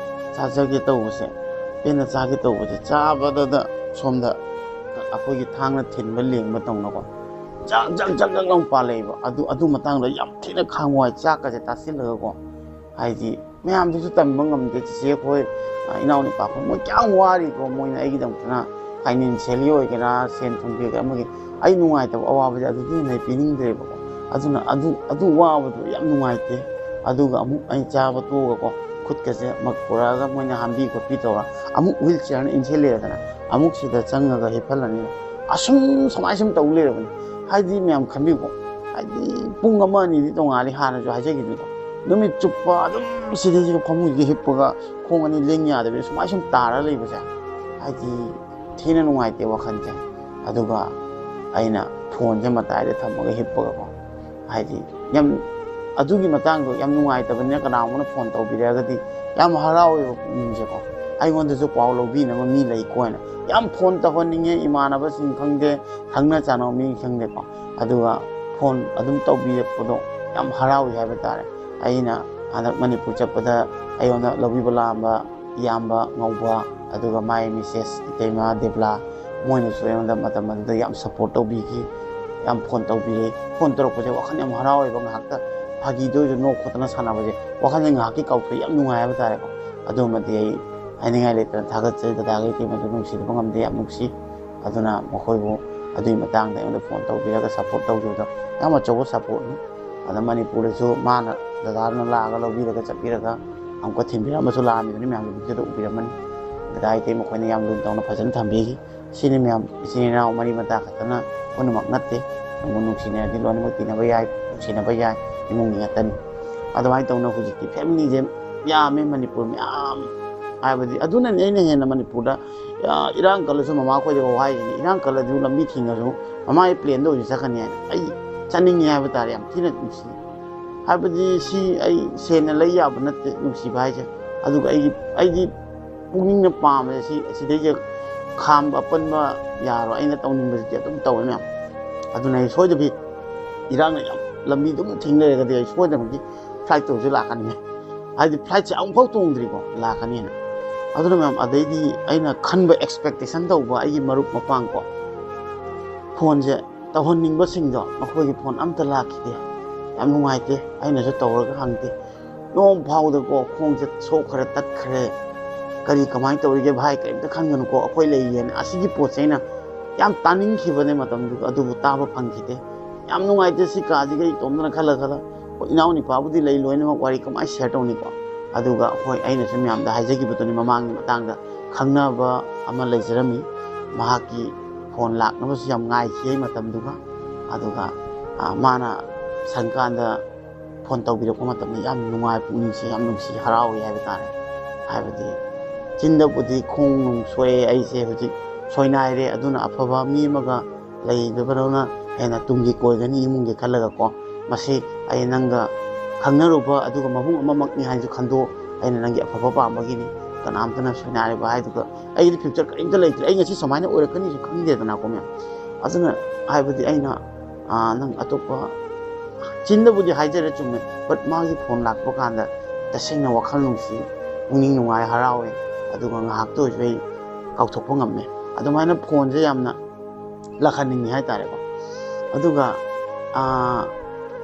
ꯆꯥꯖꯒꯦ ꯇꯧꯕꯁꯦ, ꯄꯦꯟꯅ ꯆꯥꯒꯦ ꯇꯧꯕꯁꯦ, ꯆꯥꯕꯗꯗ ꯁꯣꯝꯗ ꯑꯩꯈꯣꯏꯒꯤ ꯊꯥꯡꯅ ꯊꯤꯟꯕ ꯂꯦꯡꯕ ꯇꯧꯅꯀꯣ, ꯖꯛ ꯖꯛ ꯖꯛ ꯖꯛ ꯂꯥꯎ ꯄꯥꯜꯂꯛꯑꯦꯕ꯫ ꯑꯗꯨ ꯑꯗꯨ ꯃꯇꯥꯡꯗ ꯌꯥꯝ ꯊꯤꯅ ꯈꯥꯡꯕ ꯋꯥꯏ꯫ ꯆꯥꯛꯀꯁꯦ ꯇꯥꯁꯤꯜꯂꯒꯀꯣ, ꯍꯥꯏꯗꯤ ꯃꯌꯥꯝꯗꯨꯁꯨ ꯇꯝꯕ ꯉꯝꯗꯦ꯫ ꯆꯤꯆꯦ ꯑꯩꯈꯣꯏ, ꯑ, ꯏꯅꯥꯎꯅꯨꯄꯥ ꯑꯩꯈꯣꯏ, ꯃꯣꯏ ꯀꯌꯥꯝ ꯋꯥꯔꯤꯀꯣ꯫ ꯃꯣꯏꯅ ꯑꯩꯒꯤꯗꯃꯛꯇꯅ ꯐꯥꯏꯅꯥꯟꯁꯤꯌꯦꯜꯒꯤ ꯑꯣꯏꯒꯦꯔꯥ, ꯁꯦꯟ ꯊꯨꯝꯒꯤ ꯑꯣꯏꯒꯦꯔꯥ, ꯑꯃꯒꯤ, ꯑꯩ ꯅꯨꯡꯉꯥꯏꯇꯕ ꯑꯋꯥꯕꯁꯦ ꯑꯗꯨꯗꯤ ꯍꯦꯟꯅ ꯑꯩ ꯄꯤꯅꯤꯡꯗ꯭ꯔꯦꯕꯀꯣ꯫ ꯑꯗꯨꯅ ꯑꯗꯨ, ꯑꯗꯨ ꯋꯥꯕꯗꯣ ꯌꯥꯝ ꯅꯨꯡꯉꯥꯏꯇꯦ꯫ ꯑꯗꯨꯒ ꯑꯃꯨꯛ ꯑꯩ ꯆꯥꯕ ꯇꯣꯛꯑꯒꯀꯣ, ꯈꯨꯠꯀꯁꯦ ꯃꯛ ꯄꯨꯔꯛꯑꯒ ꯃꯣꯏꯅ ꯍꯥꯝꯕꯤ ꯈꯣꯠꯄꯤ ꯇꯧꯔ, ꯑꯃꯨꯛ ꯋꯤꯜ ꯆꯤꯌꯔꯅ ꯏꯟꯁꯤꯜꯂꯦꯗꯅ, ꯑꯃꯨꯛ ꯁꯤꯗ ꯆꯪꯉꯒ ꯍꯤꯞꯍꯜꯂꯅꯤ꯫ ꯑꯁꯨꯝ ꯁꯨꯃꯥꯏ ꯁꯨꯝ ꯇꯧ ꯂꯩꯔꯕꯅꯤ꯫ ꯍꯥꯏꯗꯤ ꯃꯌꯥꯝ ꯈꯟꯕꯤꯌꯨꯀꯣ, ꯍꯥꯏꯗꯤ ꯄꯨꯡ ꯑꯃ ꯑꯅꯤꯗꯤ ꯇꯣꯡꯉꯥꯜꯂꯤ, ꯍꯥꯟꯅꯁꯨ ꯍꯥꯏꯖꯈꯤꯕꯗꯣ, ꯅꯨꯃꯤꯠ ꯆꯨꯞꯄ ꯑꯗꯨꯝ ꯁꯤꯗꯩꯁꯤꯗ ꯐꯃꯨꯡꯁꯤꯗ ꯍꯤꯞꯄꯒ ꯈꯣꯡ ꯑꯅꯤ ꯂꯦꯡ ꯌꯥꯗꯕꯤꯗ ꯁꯨꯃꯥꯏ ꯁꯨꯝ ꯇꯥꯔ ꯂꯩꯕꯁꯦ, ꯍꯥꯏꯗꯤ ꯊꯤꯅ ꯅꯨꯡꯉꯥꯏꯇꯦ ꯋꯥꯈꯜꯁꯦ꯫ ꯑꯗꯨꯒ ꯑꯩꯅ ꯐꯣꯟꯁꯦ ꯃꯇꯥꯏꯗ ꯊꯝꯃꯒ ꯍꯤꯞꯄꯒꯀꯣ, ꯍꯥꯏꯗꯤ ꯌꯥꯝ, ꯑꯗꯨꯒꯤ ꯃꯇꯥꯡꯗꯣ ꯌꯥꯝ ꯅꯨꯡꯉꯥꯏꯇꯕꯅꯤꯅ, ꯀꯅꯥꯒꯨꯝꯕꯅ ꯐꯣꯟ ꯇꯧꯕꯤꯔꯛꯑꯒꯗꯤ ꯌꯥꯝ ꯍꯔꯥꯎꯋꯦꯕ ꯄꯨꯛꯅꯤꯡꯁꯦꯀꯣ꯫ ꯑꯩꯉꯣꯟꯗꯁꯨ ꯄꯥꯎ ꯂꯧꯕꯤꯅꯕ ꯃꯤ ꯂꯩꯀꯣ ꯍꯥꯏꯅ ꯌꯥꯝ ꯐꯣꯟ ꯇꯧꯍꯟꯅꯤꯡꯉꯦ, ꯏꯃꯥꯟꯅꯕꯁꯤꯡ ꯈꯪꯗꯦ, ꯈꯪꯅ ꯆꯥꯟꯅꯕ ꯃꯤ ꯈꯪꯗꯦꯀꯣ꯫ ꯑꯗꯨꯒ ꯐꯣꯟ ꯑꯗꯨꯝ ꯇꯧꯕꯤꯔꯛꯄꯗꯣ ꯌꯥꯝ ꯍꯔꯥꯎꯏ ꯍꯥꯏꯕ ꯇꯥꯔꯦ꯫ ꯑꯩꯅ ꯍꯟꯗꯛ ꯃꯅꯤꯄꯨꯔ ꯆꯠꯄꯗ ꯑꯩꯉꯣꯟꯗ ꯂꯧꯕꯤꯕ ꯂꯥꯛꯑꯝꯕ ꯏꯌꯥꯝꯕ ꯉꯧꯕ, ꯑꯗꯨꯒ ꯃꯥꯏ ꯃꯤꯁꯦꯁ ꯏꯇꯩꯃ ꯗꯦꯕꯂꯥ, ꯃꯣꯏꯅꯁꯨ ꯑꯩꯉꯣꯟꯗ ꯃꯇꯝ ꯑꯗꯨꯗ ꯌꯥꯝ ꯁꯞꯄꯣꯔꯠ ꯇꯧꯕꯤꯈꯤ꯫ ꯌꯥꯝ ꯐꯣꯟ ꯇꯧꯕꯤꯔꯦ꯫ ꯐꯣꯟ ꯇꯧꯔꯛꯄꯁꯦ ꯋꯥꯈꯜ ꯌꯥꯝ ꯍꯔꯥꯎꯋꯦꯕ ꯉꯥꯏꯍꯥꯛꯇ꯫ ꯐꯥꯒꯤꯗ ꯑꯣꯏꯔꯁꯨ ꯅꯣꯛ ꯈꯣꯠꯇꯅ ꯁꯥꯟꯅꯕꯁꯦ, ꯋꯥꯈꯜꯁꯦ ꯉꯥꯏꯍꯥꯛꯀꯤ ꯀꯥꯎꯊꯣꯛꯏ, ꯌꯥꯝ ꯅꯨꯡꯉꯥꯏ ꯍꯥꯏꯕ ꯇꯥꯔꯦꯀꯣ꯫ ꯑꯗꯨꯃꯗꯤ ꯑꯩ ꯍꯥꯏꯅꯤꯡꯉꯥꯏ ꯂꯩꯇꯅ ꯊꯥꯒꯠꯆꯔꯤ꯫ ꯗꯗꯥꯒꯤ ꯏꯇꯩꯃꯗꯨ ꯅꯨꯡꯁꯤꯗꯕ ꯉꯝꯗꯦ, ꯌꯥꯝ ꯅꯨꯡꯁꯤ꯫ ꯑꯗꯨꯅ ꯃꯈꯣꯏꯕꯨ ꯑꯗꯨꯒꯤ ꯃꯇꯥꯡꯗ ꯑꯩꯉꯣꯟꯗ ꯐꯣꯟ ꯇꯧꯕꯤꯔꯒ ꯁꯞꯄꯣꯔꯠ ꯇꯧꯕꯤꯕꯗꯣ ꯌꯥꯝ ꯑꯆꯧꯕ ꯁꯞꯄꯣꯔꯠꯅꯤ꯫ ꯑꯗ ꯃꯅꯤꯄꯨꯔꯗꯁꯨ ꯃꯥꯅ, ꯗꯗꯥꯗꯨꯅ ꯂꯥꯛꯑꯒ ꯂꯧꯕꯤꯔꯒ ꯆꯠꯄꯤꯔꯒ ꯑꯃꯨꯛꯀ ꯊꯤꯟꯕꯤꯔꯛꯑꯃꯁꯨ ꯂꯥꯛꯑꯝꯃꯤꯕꯅꯤ, ꯃꯌꯥꯝꯒꯤ ꯚꯤꯗꯤꯑꯣꯗ ꯎꯕꯤꯔꯝꯃꯅꯤ꯫ ꯗꯗꯥ ꯏꯇꯩꯃ ꯃꯈꯣꯏꯅ ꯌꯥꯝ ꯂꯨꯅ ꯇꯧꯅ ꯐꯖꯅ ꯊꯝꯕꯤꯈꯤ꯫ ꯁꯤꯅꯤ ꯃꯌꯥꯝ, ꯏꯆꯤꯟ ꯏꯅꯥꯎ ꯃꯔꯤ ꯃꯇꯥ ꯈꯛꯇꯅ ꯄꯨꯝꯅꯃꯛ ꯅꯠꯇꯦ꯫ ꯅꯪꯕꯨ ꯅꯨꯡꯁꯤꯅꯔꯗꯤ ꯂꯣꯏꯅꯃꯛ ꯇꯤꯟꯅꯕ ꯌꯥꯏ, ꯅꯨꯡꯁꯤꯅꯕ ꯌꯥꯏ, ꯏꯃꯨꯡꯒꯤ ꯉꯥꯛꯇꯅꯤ꯫ ꯑꯗꯨꯃꯥꯏꯅ ꯇꯧꯅ ꯍꯧꯖꯤꯛꯇꯤ ꯐꯦꯃꯤꯂꯤꯁꯦ ꯌꯥꯝꯃꯦ ꯃꯅꯤꯄꯨꯔ ꯃꯌꯥꯝ꯫ ꯍꯥꯏꯕꯗꯤ ꯑꯗꯨꯅꯅꯦ ꯑꯩꯅ ꯍꯦꯟꯅ ꯃꯅꯤꯄꯨꯔꯗ, ꯑ, ꯏꯔꯥꯡ ꯀꯜꯂꯁꯨ ꯃꯃꯥ ꯈꯣꯏꯗꯐꯥꯎ ꯍꯥꯏꯔꯤꯁꯤꯅꯤ, "ꯏꯔꯥꯡ ꯀꯜꯂꯁꯨ ꯂꯝꯕꯤ ꯊꯤꯡꯉꯁꯨ ꯃꯃꯥꯒꯤ ꯄ꯭ꯂꯦꯟꯗ ꯑꯣꯏꯔꯁꯨ ꯆꯠꯀꯅꯤ" ꯍꯥꯏꯅ꯫ ꯑꯩ ꯆꯠꯅꯤꯡꯉꯤ ꯍꯥꯏꯕ ꯇꯥꯔꯦ, ꯌꯥꯝ ꯊꯤꯅ ꯅꯨꯡꯁꯤ꯫ ꯍꯥꯏꯕꯗꯤ ꯁꯤ ꯑꯩ ꯁꯦꯟꯅ ꯂꯩ ꯌꯥꯕ ꯅꯠꯇꯦ ꯅꯨꯡꯁꯤꯕ ꯍꯥꯏꯁꯦ꯫ ꯑꯗꯨꯒ ꯑꯩꯒꯤ, ꯑꯩꯒꯤ ꯄꯨꯛꯅꯤꯡꯅ ꯄꯥꯝꯕꯁꯦ ꯁꯤ, ꯁꯤꯗꯩꯁꯦ ꯈꯥꯝꯕ ꯑꯄꯟꯕ ꯌꯥꯔꯣꯏ꯫ ꯑꯩꯅ ꯇꯧꯅꯤꯡꯕꯁꯤꯗꯤ ꯑꯗꯨꯝ ꯇꯧꯋꯦ ꯃꯌꯥꯝ꯫ ꯑꯗꯨꯅ ꯑꯩ ꯁꯣꯏꯗꯕꯤ, ꯏꯔꯥꯡꯅ ꯌꯥꯝ ꯂꯝꯕꯤ ꯑꯗꯨꯝ ꯊꯤꯡ ꯂꯩꯔꯒꯗꯤ ꯑꯩ ꯁꯣꯏꯗꯅꯃꯛꯀꯤ ꯐ꯭ꯂꯥꯏꯠꯇ ꯑꯣꯏꯔꯁꯨ ꯂꯥꯛꯀꯅꯤ꯫ ꯍꯥꯏꯗꯤ ꯐ꯭ꯂꯥꯏꯠꯁꯦ ꯑꯃꯨꯛꯐꯥꯎ ꯇꯣꯡꯗ꯭ꯔꯤꯀꯣ, ꯂꯥꯛꯀꯅꯤꯅ꯫ ꯑꯗꯨꯅ ꯃꯌꯥꯝ, ꯑꯗꯩꯗꯤ ꯑꯩꯅ ꯈꯟꯕ, ꯑꯦꯛꯁꯄꯦꯛꯇꯦꯁꯟ ꯇꯧꯕ ꯑꯩꯒꯤ ꯃꯔꯨꯞ ꯃꯄꯥꯡ ꯀꯣ, ꯐꯣꯟꯁꯦ ꯇꯧꯍꯟꯅꯤꯡꯕꯁꯤꯡꯗꯣ, ꯃꯈꯣꯏꯒꯤ ꯐꯣꯟ ꯑꯝꯇ ꯂꯥꯛꯈꯤꯗꯦ꯫ ꯌꯥꯝ ꯅꯨꯡꯉꯥꯏꯇꯦ꯫ ꯑꯩꯅꯁꯨ ꯇꯧꯔꯒ ꯍꯪꯗꯦ꯫ ꯅꯣꯡ ꯐꯥꯎꯗꯀꯣ ꯈꯣꯡꯁꯦ ꯁꯣꯛꯈ꯭ꯔꯦ, ꯇꯠꯈ꯭ꯔꯦ, ꯀꯔꯤ ꯀꯃꯥꯏꯅ ꯇꯧꯔꯤꯒꯦ ꯚꯥꯏ, ꯀꯔꯤꯝꯇ ꯈꯟꯒꯅꯨꯀꯣ, ꯑꯩꯈꯣꯏ ꯂꯩꯌꯦꯅ꯫ ꯑꯁꯤꯒꯤ ꯄꯣꯠꯁꯦ ꯑꯩꯅ ꯌꯥꯝ ꯇꯥꯅꯤꯡꯈꯤꯕꯅꯦ ꯃꯇꯝꯗꯨꯗ, ꯑꯗꯨꯕꯨ ꯇꯥꯕ ꯐꯪꯈꯤꯗꯦ꯫ ꯌꯥꯝ ꯅꯨꯡꯉꯥꯏꯇꯦ ꯁꯤ ꯀꯥꯁꯤꯒ ꯑꯩ ꯏꯇꯣꯝꯇꯅ ꯈꯜꯂ ꯈꯜꯂ꯫ ꯍꯣꯏ, ꯏꯅꯥꯎ ꯅꯨꯄꯥꯕꯨꯗꯤ ꯂꯩ, ꯂꯣꯏꯅꯃꯛ ꯋꯥꯔꯤ ꯀꯃꯥꯏꯅ ꯁꯤꯌꯔ ꯇꯧꯅꯤꯀꯣ? ꯑꯗꯨꯒ ꯍꯣꯏ, ꯑꯩꯅꯁꯨ ꯃꯌꯥꯝꯗ ꯍꯥꯏꯖꯈꯤꯕꯗꯨꯅꯤ ꯃꯃꯥꯡꯒꯤ ꯃꯇꯥꯡꯗ, ꯈꯪꯅꯕ ꯑꯃ ꯂꯩꯖꯔꯝꯃꯤ, ꯃꯍꯥꯛꯀꯤ ꯐꯣꯟ ꯂꯥꯛꯅꯕꯁꯨ ꯌꯥꯝ ꯉꯥꯏꯈꯤ ꯑꯩ ꯃꯇꯝꯗꯨꯒ꯫ ꯑꯗꯨꯒ, ꯑ, ꯃꯥꯅ ꯁꯪꯀꯥꯟꯗ ꯐꯣꯟ ꯇꯧꯕꯤꯔꯛꯄ ꯃꯇꯝꯗ ꯌꯥꯝ ꯅꯨꯡꯉꯥꯏ, ꯄꯨꯛꯅꯤꯡꯁꯦ ꯌꯥꯝ ꯅꯨꯡꯁꯤ, ꯍꯔꯥꯎꯏ ꯍꯥꯏꯕ ꯇꯥꯔꯦ꯫ ꯍꯥꯏꯕꯗꯤ ꯆꯤꯟꯗꯕꯨꯗꯤ ꯈꯣꯡ ꯅꯨꯡ ꯁꯣꯛꯑꯦ, ꯑꯩꯁꯦ ꯍꯧꯖꯤꯛ ꯁꯣꯏꯅꯥꯏꯔꯦ, ꯑꯗꯨꯅ ꯑꯐꯕ ꯃꯤ ꯑꯃꯒ ꯂꯩꯕꯗꯧꯅ ꯍꯦꯟꯅ ꯇꯨꯡꯒꯤ ꯀꯣꯏꯒꯅꯤ ꯏꯃꯨꯡꯒꯤ ꯈꯜꯂꯒꯀꯣ꯫ ꯃꯁꯤ ꯑꯩ ꯅꯪꯒ ꯈꯪꯅꯔꯨꯕ ꯑꯗꯨꯒ ꯃꯕꯨꯡ ꯑꯃꯃꯛꯅꯤ ꯍꯥꯏꯅꯁꯨ ꯈꯟꯗꯣꯛ, ꯑꯩꯅ ꯅꯪꯒꯤ ꯑꯐꯕ ꯄꯥꯝꯕꯒꯤꯅꯤ꯫ ꯀꯅꯥꯝꯇꯅ ꯁꯣꯏꯅꯥꯏꯔꯕ ꯍꯥꯏꯗꯨꯒ ꯑꯩꯒꯤꯗꯤ ꯐ꯭ꯌꯨꯆꯔ ꯀꯔꯤꯝꯇ ꯂꯩꯇ꯭ꯔꯦ, ꯑꯩ ꯉꯁꯤ ꯁꯨꯃꯥꯏꯅ ꯑꯣꯏꯔꯛꯀꯅꯤꯁꯨ ꯈꯪꯗꯦꯗꯅꯀꯣ ꯃꯌꯥꯝ꯫ ꯑꯗꯨꯅ ꯍꯥꯏꯕꯗꯤ ꯑꯩꯅ, ꯑꯥ, ꯅꯪ ꯑꯇꯣꯞꯄ ꯆꯤꯟꯗꯕꯨꯗꯤ ꯍꯥꯏꯖꯔꯦ ꯆꯨꯝꯃꯦ, ꯕꯠ ꯃꯥꯒꯤ ꯐꯣꯟ ꯂꯥꯛꯄ ꯀꯥꯟꯗ ꯇꯁꯦꯡꯅ ꯋꯥꯈꯜ ꯅꯨꯡꯁꯤ, ꯄꯨꯛꯅꯤꯡ ꯅꯨꯡꯉꯥꯏ, ꯍꯔꯥꯎꯋꯦ꯫ ꯑꯗꯨꯒ ꯉꯥꯏꯍꯥꯛꯇ ꯑꯣꯏꯔꯁꯨ ꯑꯩ ꯀꯥꯎꯊꯣꯛꯄ ꯉꯝꯃꯦ꯫ ꯑꯗꯨꯃꯥꯏꯅ ꯐꯣꯟꯁꯦ ꯌꯥꯝꯅ ꯂꯥꯛꯍꯟꯅꯤꯡꯉꯤ ꯍꯥꯏꯇꯥꯔꯦꯀꯣ꯫ ꯑꯗꯨꯒ, ꯑꯥ,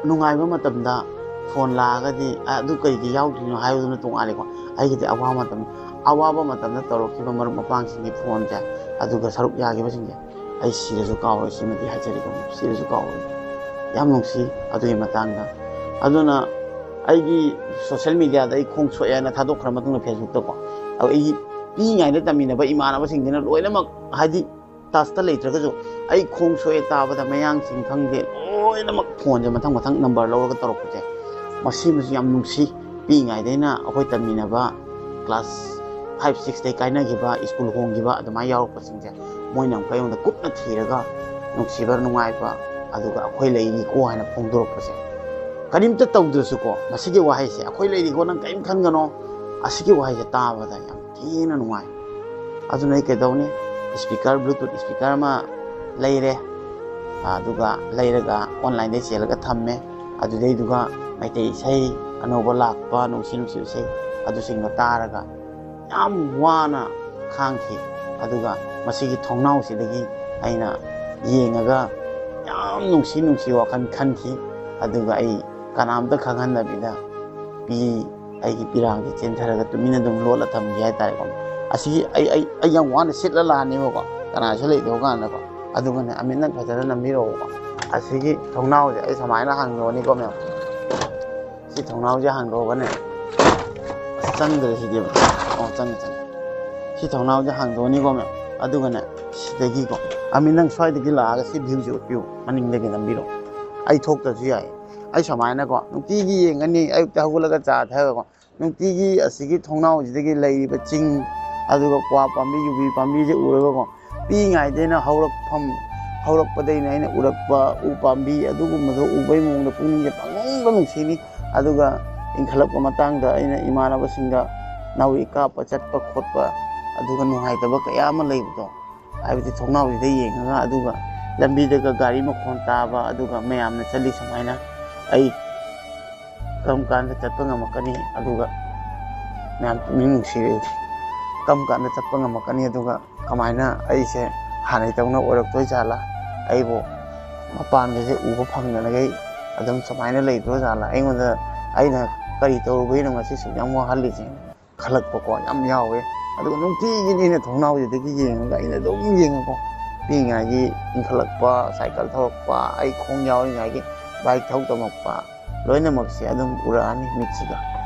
ꯅꯨꯡꯉꯥꯏꯕ ꯃꯇꯝꯗ ꯐꯣꯟ ꯂꯥꯛꯑꯒꯗꯤ, "ꯑ, ꯑꯗꯨ ꯀꯩꯒꯤ ꯌꯥꯎꯗ꯭ꯔꯤꯅꯣ?" ꯍꯥꯏꯕꯗꯨꯅ ꯇꯣꯉꯥꯜꯂꯦꯀꯣ꯫ ꯑꯩꯒꯤꯗꯤ ꯑꯋꯥꯕ ꯃꯇꯝ, ꯑꯋꯥꯕ ꯃꯇꯝꯗ ꯇꯧꯔꯛꯈꯤꯕ ꯃꯔꯨꯞ ꯃꯄꯥꯡꯁꯤꯡꯒꯤ ꯐꯣꯟꯁꯦ, ꯑꯗꯨꯒ ꯁꯔꯨꯛ ꯌꯥꯈꯤꯕꯁꯤꯡꯁꯦ, ꯑꯩ ꯁꯤꯔꯁꯨ ꯀꯥꯎꯔꯣꯏ, ꯁꯤꯃꯗꯤ ꯍꯥꯏꯖꯔꯤꯀꯣ, ꯁꯤꯔꯁꯨ ꯀꯥꯎꯔꯣꯏ꯫ ꯌꯥꯝ ꯅꯨꯡꯁꯤ ꯑꯗꯨꯒꯤ ꯃꯇꯥꯡꯗ꯫ ꯑꯗꯨꯅ ꯑꯩꯒꯤ social mediaꯗ ꯑꯩ ꯈꯣꯡ ꯁꯣꯛꯑꯦꯅ ꯊꯥꯗꯣꯛꯈ꯭ꯔ ꯃꯇꯨꯡꯗ Facebookꯇꯀꯣ, ꯑꯗꯨ ꯑꯩꯒꯤ ꯄꯤꯛꯏꯉꯩꯗ ꯇꯝꯃꯤꯟꯅꯕ ꯏꯃꯥꯟꯅꯕꯁꯤꯡꯁꯤꯅ ꯂꯣꯏꯅꯃꯛ, ꯍꯥꯏꯗꯤ touchꯇ ꯂꯩꯇ꯭ꯔꯒꯁꯨ, ꯑꯩ ꯈꯣꯡ ꯁꯣꯛꯑꯦ ꯇꯥꯕꯗ ꯃꯌꯥꯡꯁꯤꯡ ꯈꯪꯗꯦ, ꯂꯣꯏꯅꯃꯛ ꯐꯣꯟꯁꯦ ꯃꯊꯪ ꯃꯊꯪ number ꯂꯧꯔꯒ ꯇꯧꯔꯛꯄꯁꯦ, ꯃꯁꯤꯃꯁꯨ ꯌꯥꯝ ꯅꯨꯡꯁꯤ꯫ ꯄꯤꯛꯏꯉꯩꯗꯩꯅ ꯑꯩꯈꯣꯏ ꯇꯝꯃꯤꯟꯅꯕ class five sixꯇꯩ ꯀꯥꯏꯅꯈꯤꯕ, ꯁ꯭ꯀꯨꯜ ꯍꯣꯡꯈꯤꯕ ꯑꯗꯨꯃꯥꯏꯅ ꯌꯥꯎꯔꯛꯄꯁꯤꯡꯁꯦ, ꯃꯣꯏꯅ ꯑꯃꯨꯛ ꯑꯩꯉꯣꯟꯗ ꯀꯨꯞꯅ ꯊꯤꯔꯒ ꯅꯨꯡꯁꯤꯕ, ꯅꯨꯡꯉꯥꯏꯕ, ꯑꯗꯨꯒ "ꯑꯩꯈꯣꯏ ꯂꯩꯔꯤꯀꯣ" ꯍꯥꯏꯅ ꯐꯣꯡꯗꯣꯔꯛꯄꯁꯦ, ꯀꯔꯤꯝꯇ ꯇꯧꯗ꯭ꯔꯁꯨꯀꯣ, ꯃꯁꯤꯒꯤ ꯋꯥꯍꯩꯁꯦ, "ꯑꯩꯈꯣꯏ ꯂꯩꯔꯤꯀꯣ, ꯅꯪ ꯀꯔꯤꯝ ꯈꯟꯒꯅꯣ", ꯑꯁꯤꯒꯤ ꯋꯥꯍꯩꯁꯦ ꯇꯥꯕꯗ ꯌꯥꯝ ꯊꯤꯅ ꯅꯨꯡꯉꯥꯏ꯫ ꯑꯗꯨꯅ ꯑꯩ ꯀꯩꯗꯧꯅꯤ, speaker, Bluetooth speaker ꯑꯃ ꯂꯩꯔꯦ, ꯑꯗꯨꯒ ꯂꯩꯔꯒ onlineꯗꯩ ꯆꯦꯜꯂꯒ ꯊꯝꯃꯦ꯫ ꯑꯗꯨꯗꯩꯗꯨꯒ ꯃꯩꯇꯩ ꯏꯁꯩ ꯑꯅꯧꯕ ꯂꯥꯛꯄ, ꯅꯨꯡꯁꯤ ꯅꯨꯡꯁꯤꯕ ꯏꯁꯩ, ꯑꯗꯨꯁꯤꯡꯗꯣ ꯇꯥꯔꯒ ꯌꯥꯝ ꯋꯥꯅ ꯈꯥꯡꯈꯤ꯫ ꯑꯗꯨꯒ ꯃꯁꯤꯒꯤ ꯊꯣꯡꯅꯥꯎꯁꯤꯗꯒꯤ ꯑꯩꯅ ꯌꯦꯡꯉꯒ ꯌꯥꯝ ꯅꯨꯡꯁꯤ ꯅꯨꯡꯁꯤ ꯋꯥꯈꯜ ꯈꯟꯈꯤ꯫ ꯑꯗꯨꯒ ꯑꯩ ꯀꯅꯥꯝꯇ ꯈꯪꯍꯟꯗꯕꯤꯗ ꯄꯤ, ꯑꯩꯒꯤ ꯄꯤꯔꯥꯡꯁꯦ ꯆꯦꯟꯊꯔꯒ ꯇꯨꯃꯤꯟꯅ ꯑꯗꯨꯝ ꯂꯣꯠꯂ ꯊꯝꯈꯤ ꯍꯥꯏꯇꯥꯔꯦꯀꯣ꯫ ꯑꯁꯤꯒꯤ ꯑꯩ, ꯑꯩ, ꯑꯩ ꯌꯥꯝ ꯋꯥꯅ ꯁꯤꯠꯂ ꯂꯥꯛꯑꯅꯦꯕꯀꯣ, ꯀꯅꯥꯁꯨ ꯂꯩꯇꯕ ꯀꯥꯟꯗꯀꯣ꯫ ꯑꯗꯨꯒꯅꯦ, ꯑꯃꯤꯠꯅꯪ ꯐꯖꯅ ꯅꯝꯕꯤꯔꯛꯑꯣꯀꯣ꯫ ꯑꯁꯤꯒꯤ ꯊꯣꯡꯅꯥꯎꯁꯦ ꯑꯩ ꯁꯨꯃꯥꯏꯅ ꯍꯥꯡꯗꯣꯛꯑꯅꯤꯀꯣ, ꯃꯌꯥꯝ꯫ ꯁꯤ ꯊꯣꯡꯅꯥꯎꯁꯦ ꯍꯥꯡꯗꯣꯛꯑꯒꯅꯦ, ꯑꯁ, ꯆꯪꯗ꯭ꯔꯦ ꯁꯤꯗꯤ꯫ ꯑꯣ, ꯆꯪꯉꯦ, ꯆꯪꯉꯦ꯫ ꯁꯤ ꯊꯣꯡꯅꯥꯎꯁꯦ ꯍꯥꯡꯗꯣꯛꯑꯅꯤꯀꯣ, ꯃꯌꯥꯝ꯫ ꯑꯗꯨꯒꯅꯦ, ꯁꯤꯗꯒꯤꯀꯣ, ꯑꯃꯤꯠꯅꯪ ꯁ꯭ꯋꯥꯏꯗꯒꯤ ꯂꯥꯛꯑꯒ ꯁꯤ viewꯁꯦ ꯎꯠꯄꯤꯌꯨ, ꯃꯅꯤꯡꯗꯒꯤ ꯅꯝꯕꯤꯔꯛꯑꯣ꯫ ꯑꯩ ꯊꯣꯛꯇ꯭ꯔꯁꯨ ꯌꯥꯏ꯫ ꯑꯩ ꯁꯨꯃꯥꯏꯅꯀꯣ, ꯅꯨꯡꯇꯤꯒꯤ ꯌꯦꯡꯒꯅꯤ, ꯑꯌꯨꯛꯇ ꯍꯧꯒꯠꯂꯒ ꯆꯥ ꯊꯛꯑꯒꯀꯣ, ꯅꯨꯡꯇꯤꯒꯤ ꯑꯁꯤꯒꯤ ꯊꯣꯡꯅꯥꯎꯁꯤꯗꯒꯤ ꯂꯩꯔꯤꯕ ꯆꯤꯡ, ꯑꯗꯨꯒ ꯀ꯭ꯋꯥ ꯄꯥꯝꯕꯤ, ꯌꯨꯕꯤ ꯄꯥꯝꯕꯤꯁꯦ ꯎꯔꯒꯀꯣ, ꯄꯤꯛꯏꯉꯩꯗꯩꯅ ꯍꯧꯔꯛꯐꯝ, ꯍꯧꯔꯛꯄꯗꯩꯅ ꯑꯩꯅ ꯎꯔꯛꯄ ꯎ ꯄꯥꯝꯕꯤ, ꯑꯗꯨꯒꯨꯝꯕꯗꯣ ꯎꯕꯩ ꯃꯑꯣꯡꯗ ꯄꯨꯛꯅꯤꯡꯁꯦ ꯄꯪꯅꯨꯡꯗ ꯅꯨꯡꯁꯤꯅꯤ꯫ ꯑꯗꯨꯒ ꯏꯟꯈꯠꯂꯛꯄ ꯃꯇꯥꯡꯗ ꯑꯩꯅ ꯏꯃꯥꯟꯅꯕꯁꯤꯡꯒ ꯅꯥꯎꯔꯤ ꯀꯥꯞꯄ ꯆꯠꯄ ꯈꯣꯠꯄ, ꯑꯗꯨꯒ ꯅꯨꯡꯉꯥꯏꯇꯕ ꯀꯌꯥ ꯑꯃ ꯂꯩꯕꯗꯣ, ꯍꯥꯏꯕꯗꯤ ꯊꯣꯡꯅꯥꯎꯁꯤꯗ ꯌꯦꯡꯉꯒ, ꯑꯗꯨꯒ ꯂꯝꯕꯤꯗꯒ ꯒꯥꯔꯤ ꯃꯈꯣꯟ ꯇꯥꯕ, ꯑꯗꯨꯒ ꯃꯌꯥꯝꯅ ꯆꯠꯂꯤ ꯁꯨꯃꯥꯏꯅ, ꯑꯩ ꯀꯔꯝ ꯀꯥꯟꯗ ꯆꯠꯄ ꯉꯝꯃꯛꯀꯅꯤ? ꯑꯗꯨꯒ ꯃꯌꯥꯝ ꯄꯨꯛꯅꯤꯡ ꯅꯨꯡꯁꯤꯔꯛꯏ꯫ ꯀꯔꯝ ꯀꯥꯟꯗ ꯆꯠꯄ ꯉꯝꯃꯛꯀꯅꯤ? ꯑꯗꯨꯒ ꯀꯃꯥꯏꯅ ꯑꯩꯁꯦ ꯍꯥꯟꯅꯩ ꯇꯧꯅ ꯑꯣꯏꯔꯛꯇꯣꯏ ꯖꯥꯠꯂꯥ? ꯑꯩꯕꯨ ꯃꯄꯥꯟꯒꯁꯦ ꯎꯕ ꯐꯪꯗꯅꯈꯩ ꯑꯗꯨꯝ ꯁꯨꯃꯥꯏꯅ ꯂꯩꯗꯣꯏꯖꯥꯠꯂꯥ? ꯑꯩꯉꯣꯟꯗ, ꯑꯩꯅ ꯀꯔꯤ ꯇꯧꯔꯨꯕꯩꯅꯣ ꯉꯁꯤ ꯁꯨꯛ ꯌꯥꯝ ꯋꯥꯍꯜꯂꯤꯁꯦ?" ꯈꯜꯂꯛꯄꯀꯣ ꯌꯥꯝ ꯌꯥꯎꯋꯦ꯫ ꯑꯗꯨꯒ ꯅꯨꯡꯇꯤꯒꯤꯅꯤ ꯑꯩꯅ ꯊꯣꯡꯅꯥꯎꯁꯤꯗꯒꯤ ꯌꯦꯡꯉꯒ, ꯑꯩꯅ ꯑꯗꯨꯝ ꯌꯦꯡꯉꯀꯣ, ꯄꯤꯛꯏꯉꯥꯏꯒꯤ ꯏꯟꯈꯠꯂꯛꯄ, ꯁꯥꯏꯀꯜ ꯊꯧꯔꯛꯄ, ꯑꯩ ꯈꯣꯡ ꯌꯥꯎꯔꯤꯉꯥꯏꯒꯤ ꯕꯥꯏꯛ ꯊꯧ ꯇꯝꯃꯛꯄ, ꯂꯣꯏꯅꯃꯛꯁꯦ ꯑꯗꯨꯝ ꯎꯔꯛꯑꯅꯤ ꯃꯤꯠꯁꯤꯒ꯫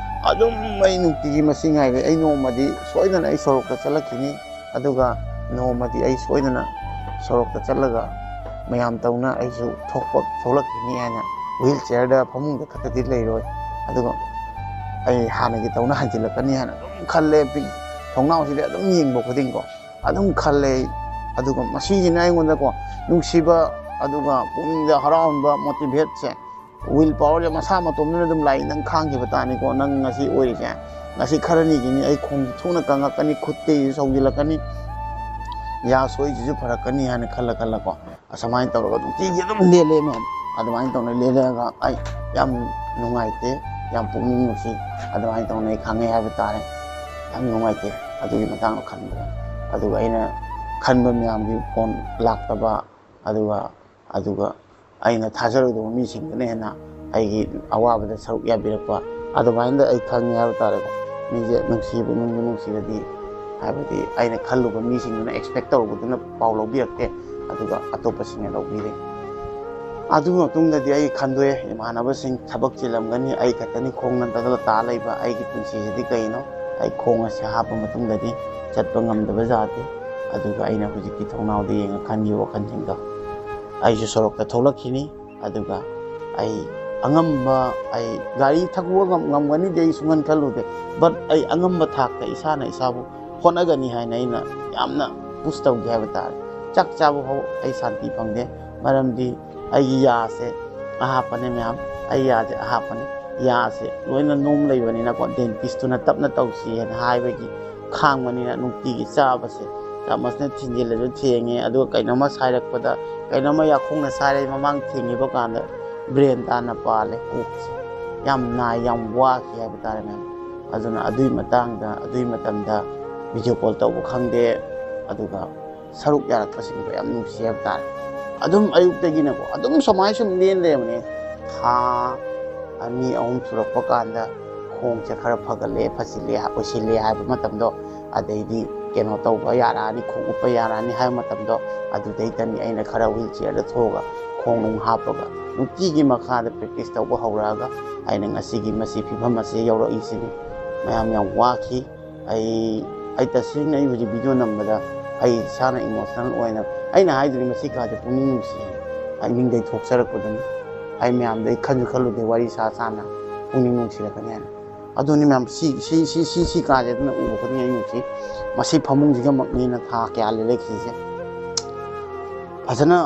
ꯑꯗꯨꯝ ꯑꯩ ꯅꯨꯡꯇꯤꯒꯤ ꯃꯁꯤ ꯉꯥꯏꯔꯦ꯫ ꯑꯩ ꯅꯣꯡꯃꯗꯤ ꯁꯣꯏꯗꯅ ꯑꯩ ꯁꯣꯔꯣꯛꯇ ꯆꯠꯂꯛꯈꯤꯅꯤ, ꯑꯗꯨꯒ ꯅꯣꯡꯃꯗꯤ ꯑꯩ ꯁꯣꯏꯗꯅ ꯁꯣꯔꯣꯛꯇ ꯆꯠꯂꯒ ꯃꯌꯥꯝ ꯇꯧꯅ ꯑꯩꯁꯨ ꯊꯣꯛꯄ, ꯊꯣꯛꯂꯛꯈꯤꯅꯤ ꯍꯥꯏꯅ, ꯋꯤꯜ ꯆꯤꯌꯔꯗ ꯐꯃꯨꯡꯗ ꯈꯛꯇꯗꯤ ꯂꯩꯔꯣꯏ꯫ ꯑꯗꯨꯒ ꯑꯩ ꯍꯥꯟꯅꯒꯤ ꯇꯧꯅ ꯍꯟꯖꯤꯜꯂꯛꯀꯅꯤ ꯍꯥꯏꯅ ꯑꯗꯨꯝ ꯈꯜꯂꯦ꯫ ꯄꯤꯛ-, ꯊꯣꯡꯅꯥꯎꯁꯤꯗ ꯑꯗꯨꯝ ꯌꯦꯡꯕ ꯈꯨꯗꯤꯡꯀꯣ, ꯑꯗꯨꯝ ꯈꯜꯂꯦ ꯑꯩ꯫ ꯑꯗꯨꯒ ꯃꯁꯤꯁꯤꯅ ꯑꯩꯉꯣꯟꯗꯀꯣ ꯅꯨꯡꯁꯤꯕ, ꯑꯗꯨꯒ ꯄꯨꯛꯅꯤꯡꯗ ꯍꯔꯥꯎꯍꯟꯕ, ꯃꯣꯇꯤꯚꯦꯠꯁꯦ, ꯋꯤꯜ ꯄꯋꯔꯁꯦ ꯃꯁꯥ ꯃꯇꯣꯝꯗꯅ ꯑꯗꯨꯝ ꯂꯥꯛꯏ꯫ "ꯅꯪ ꯈꯥꯡꯈꯤꯕ ꯇꯥꯅꯤꯀꯣ, ꯅꯪ ꯉꯁꯤ ꯑꯣꯏꯔꯤꯁꯦ, ꯉꯁꯤ ꯈꯔꯅꯤꯒꯤꯅꯤ꯫ ꯑꯩ ꯈꯣꯡ ꯊꯨꯅ ꯀꯪꯉꯛꯀꯅꯤ, ꯈꯨꯠꯇꯒꯤꯁꯨ ꯁꯧꯖꯤꯜꯂꯛꯀꯅꯤ, ꯌꯥ ꯁꯣꯏꯁꯤꯁꯨ ꯐꯔꯛꯀꯅꯤ" ꯍꯥꯏꯅ ꯈꯜꯂ ꯈꯜꯂꯀꯣ, ꯑꯁꯨꯃꯥꯏꯅ ꯇꯧꯔꯒ ꯅꯨꯡꯇꯤꯒꯤ ꯑꯗꯨꯝ ꯂꯦꯜꯂꯦ ꯃꯌꯥꯝ꯫ ꯑꯗꯨꯃꯥꯏꯅ ꯇꯧꯅ ꯂꯦꯜꯂꯒ ꯑꯩ ꯌꯥꯝ ꯅꯨꯡꯉꯥꯏꯇꯦ, ꯌꯥꯝ ꯄꯨꯛꯅꯤꯡ ꯅꯨꯡꯁꯤ꯫ ꯑꯗꯨꯃꯥꯏꯅ ꯇꯧꯅ ꯑꯩ ꯈꯪꯉꯦ ꯍꯥꯏꯕ ꯇꯥꯔꯦ꯫ ꯌꯥꯝ ꯅꯨꯡꯉꯥꯏꯇꯦ ꯑꯗꯨꯒꯤ ꯃꯇꯥꯡꯗ ꯈꯟꯕꯗ꯫ ꯑꯗꯨꯒ ꯑꯩꯅ ꯈꯟꯕ ꯃꯌꯥꯝꯒꯤ ꯐꯣꯟ ꯂꯥꯛꯇꯕ, ꯑꯗꯨꯒ, ꯑꯗꯨꯒ ꯑꯩꯅ ꯊꯥꯖꯔꯨꯗꯕ ꯃꯤꯁꯤꯡꯗꯨꯅ ꯍꯦꯟꯅ ꯑꯩꯒꯤ ꯑꯋꯥꯕꯗ ꯁꯔꯨꯛ ꯌꯥꯕꯤꯔꯛꯄ, ꯑꯗꯨꯃꯥꯏꯅ ꯑꯩ ꯈꯪꯉꯦ ꯍꯥꯏꯕ ꯇꯥꯔꯦꯀꯣ꯫ ꯃꯤꯁꯦ ꯅꯨꯡꯁꯤꯕ, ꯅꯨꯡꯕꯨ ꯅꯨꯡꯁꯤꯔꯗꯤ, ꯍꯥꯏꯕꯗꯤ ꯑꯩꯅ ꯈꯜꯂꯨꯕ ꯃꯤꯁꯤꯡꯗꯨꯅ, ꯑꯦꯛꯁꯄꯦꯛ ꯇꯧꯔꯨꯕꯗꯨꯅ ꯄꯥꯎ ꯂꯧꯕꯤꯔꯛꯇꯦ, ꯑꯗꯨꯒ ꯑꯇꯣꯞꯄꯁꯤꯡꯅ ꯂꯧꯕꯤꯔꯦ꯫ ꯑꯗꯨ ꯃꯇꯨꯡꯗꯗꯤ ꯑꯩ ꯈꯟꯗꯣꯛꯑꯦ, ꯏꯃꯥꯟꯅꯕꯁꯤꯡ ꯊꯕꯛ ꯆꯤꯜꯂꯝꯒꯅꯤ, ꯑꯩ ꯈꯛꯇꯅꯤ ꯈꯣꯡ ꯅꯟꯊꯗꯅ ꯇꯥ ꯂꯩꯕ, ꯑꯩꯒꯤ ꯄꯨꯟꯁꯤꯁꯤꯗꯤ ꯀꯩꯅꯣ? ꯑꯩ ꯈꯣꯡ ꯑꯁꯤ ꯍꯥꯞꯄ ꯃꯇꯨꯡꯗꯗꯤ ꯆꯠꯄ ꯉꯝꯗꯕ ꯖꯥꯠꯇꯤ꯫ ꯑꯗꯨꯒ ꯑꯩꯅ ꯍꯧꯖꯤꯛꯀꯤ ꯊꯣꯡꯅꯥꯎꯗ ꯌꯦꯡꯉ ꯈꯟꯈꯤꯕ ꯋꯥꯈꯜꯁꯤꯡꯗꯣ, ꯑꯩꯁꯨ ꯁꯣꯔꯣꯛꯇ ꯊꯣꯛꯂꯛꯈꯤꯅꯤ꯫ ꯑꯗꯨꯒ ꯑꯩ ꯑꯉꯝꯕ, ꯑꯩ ꯒꯥꯔꯤ ꯊꯧꯕ ꯉꯝ-, ꯉꯝꯒꯅꯤꯗꯤ ꯑꯩ ꯁꯨꯡꯈꯟ ꯈꯜꯂꯨꯗꯦ, but ꯑꯩ ꯑꯉꯝꯕ ꯊꯥꯛꯇ ꯏꯁꯥꯅ ꯏꯁꯥꯕꯨ ꯍꯣꯠꯅꯒꯅꯤ ꯍꯥꯏꯅ ꯑꯩꯅ ꯌꯥꯝꯅ ꯄꯨꯁ ꯇꯧꯒꯦ ꯍꯥꯏꯕ ꯇꯥꯔꯦ꯫ ꯆꯥꯛ ꯆꯥꯕ ꯐꯥꯎ ꯑꯩ ꯁꯥꯟꯇꯤ ꯐꯪꯗꯦ, ꯃꯔꯝꯗꯤ ꯑꯩꯒꯤ ꯌꯥꯁꯦ ꯑꯍꯥꯞꯄꯅꯦ ꯃꯌꯥꯝ, ꯑꯩ ꯌꯥꯁꯦ ꯑꯍꯥꯞꯄꯅꯦ꯫ ꯌꯥꯁꯦ ꯂꯣꯏꯅ ꯅꯣꯝ ꯂꯩꯕꯅꯤꯅꯀꯣ, ꯗꯦꯟꯇꯤꯁꯇꯨꯅ ꯇꯞꯅ ꯇꯧꯁꯤ ꯍꯥꯏꯅ ꯍꯥꯏꯕꯒꯤ ꯈꯥꯡꯕꯅꯤꯅ ꯅꯨꯡꯇꯤꯒꯤ ꯆꯥꯕꯁꯦ, ꯆꯥꯃꯁꯅ ꯊꯤꯟꯖꯤꯜꯂꯁꯨ ꯊꯦꯡꯉꯦ, ꯑꯗꯨꯒ ꯀꯩꯅꯣꯝꯃ ꯁꯥꯏꯔꯛꯄꯗ, ꯀꯩꯅꯣꯝꯃ ꯌꯥꯈꯣꯡꯅ ꯁꯥꯏꯔꯦ, ꯃꯃꯥꯡ ꯊꯦꯡꯈꯤꯕ ꯀꯥꯟꯗ ꯕ꯭ꯔꯦꯟ ꯇꯥꯅ ꯄꯥꯜꯂꯦ, ꯀꯣꯛꯁꯦ ꯌꯥꯝ ꯅꯥꯏ, ꯌꯥꯝ ꯋꯥꯈꯤ ꯍꯥꯏꯕ ꯇꯥꯔꯦ ꯃꯌꯥꯝ꯫ ꯑꯗꯨꯅ ꯑꯗꯨꯒꯤ ꯃꯇꯥꯡꯗ, ꯑꯗꯨꯒꯤ ꯃꯇꯝꯗ ꯚꯤꯗꯤꯑꯣ ꯀꯣꯜ ꯇꯧꯕ ꯈꯪꯗꯦ, ꯑꯗꯨꯒ ꯁꯔꯨꯛ ꯌꯥꯔꯛꯄꯁꯤꯡꯗꯣ ꯌꯥꯝ ꯅꯨꯡꯁꯤ ꯍꯥꯏꯕ ꯇꯥꯔꯦ꯫ ꯑꯗꯨꯝ ꯑꯌꯨꯛꯇꯒꯤꯅꯀꯣ ꯑꯗꯨꯝ ꯁꯨꯃꯥꯏꯅ ꯁꯨꯝ ꯂꯦꯟ ꯂꯩꯔꯕꯅꯦ꯫ ꯊꯥ ꯑꯅꯤ ꯑꯍꯨꯝ ꯁꯨꯔꯛꯄ ꯀꯥꯟꯗ ꯈꯣꯡꯁꯦ ꯈꯔ ꯐꯒꯠꯂꯦ, ꯐꯁꯤꯜꯂꯦ, ꯑꯣꯏꯁꯤꯜꯂꯦ ꯍꯥꯏꯕ ꯃꯇꯝꯗꯣ, ꯑꯗꯩꯗꯤ ꯀꯩꯅꯣ ꯇꯧꯕ ꯌꯥꯔꯛꯑꯅꯤ, ꯈꯣꯡ ꯎꯞꯄ ꯌꯥꯔꯛꯑꯅꯤ ꯍꯥꯏꯕ ꯃꯇꯝꯗꯣ, ꯑꯗꯨꯗꯩꯗꯅꯤ ꯑꯩꯅ ꯈꯔ ꯋꯤꯜ ꯆꯤꯌꯔꯗ ꯊꯣꯛꯑꯒ ꯈꯣꯡ ꯅꯨꯡ ꯍꯥꯞꯄꯒ ꯅꯨꯡꯇꯤꯒꯤ ꯃꯈꯥꯗ ꯄ꯭ꯔꯦꯛꯇꯤꯁ ꯇꯧꯕ ꯍꯧꯔꯛꯑꯒ ꯑꯩꯅ ꯉꯁꯤꯒꯤ ꯃꯁꯤ ꯐꯤꯕꯝ ꯑꯁꯤ ꯌꯧꯔꯛꯏꯁꯤꯅꯤ꯫ ꯃꯌꯥꯝ ꯌꯥꯝ ꯋꯥꯈꯤ꯫ ꯑꯩ ꯑꯩ ꯇꯁꯦꯡꯅ ꯑꯩ ꯍꯧꯖꯤꯛ ꯚꯤꯗꯤꯑꯣ ꯅꯝꯕꯗ ꯑꯩ ꯏꯁꯥꯅ ꯏꯃꯣꯁꯅꯦꯜ ꯑꯣꯏꯅ, ꯑꯩꯅ ꯍꯥꯏꯗꯨꯅꯤ, ꯃꯁꯤ ꯀꯥꯁꯦ ꯄꯨꯛꯅꯤꯡ ꯅꯨꯡꯁꯤ, ꯑꯩ ꯅꯤꯡꯗꯩ ꯊꯣꯛꯆꯔꯛꯄꯗꯨꯅꯤ꯫ ꯑꯩ ꯃꯌꯥꯝꯗ ꯑꯩ ꯈꯟꯁꯨ ꯈꯜꯂꯨꯗꯦ, ꯋꯥꯔꯤ ꯁꯥ ꯁꯥꯅ ꯄꯨꯛꯅꯤꯡ ꯅꯨꯡꯁꯤꯔꯛꯀꯅꯤ ꯍꯥꯏꯅ꯫ ꯑꯗꯨꯅꯤ ꯃꯌꯥꯝ, ꯁꯤ ꯁꯤ ꯁꯤ ꯁꯤ ꯁꯤ ꯀꯥꯁꯦ ꯑꯗꯨꯅ ꯎꯕ ꯈꯨꯗꯤꯡ ꯑꯩ ꯅꯨꯡꯁꯤ꯫ ꯃꯁꯤ ꯐꯃꯨꯡꯁꯤꯒꯃꯛꯅꯤꯅ ꯊꯥ ꯀꯌꯥ ꯂꯩꯔꯛꯈꯤꯁꯦ꯫ ꯐꯖꯅ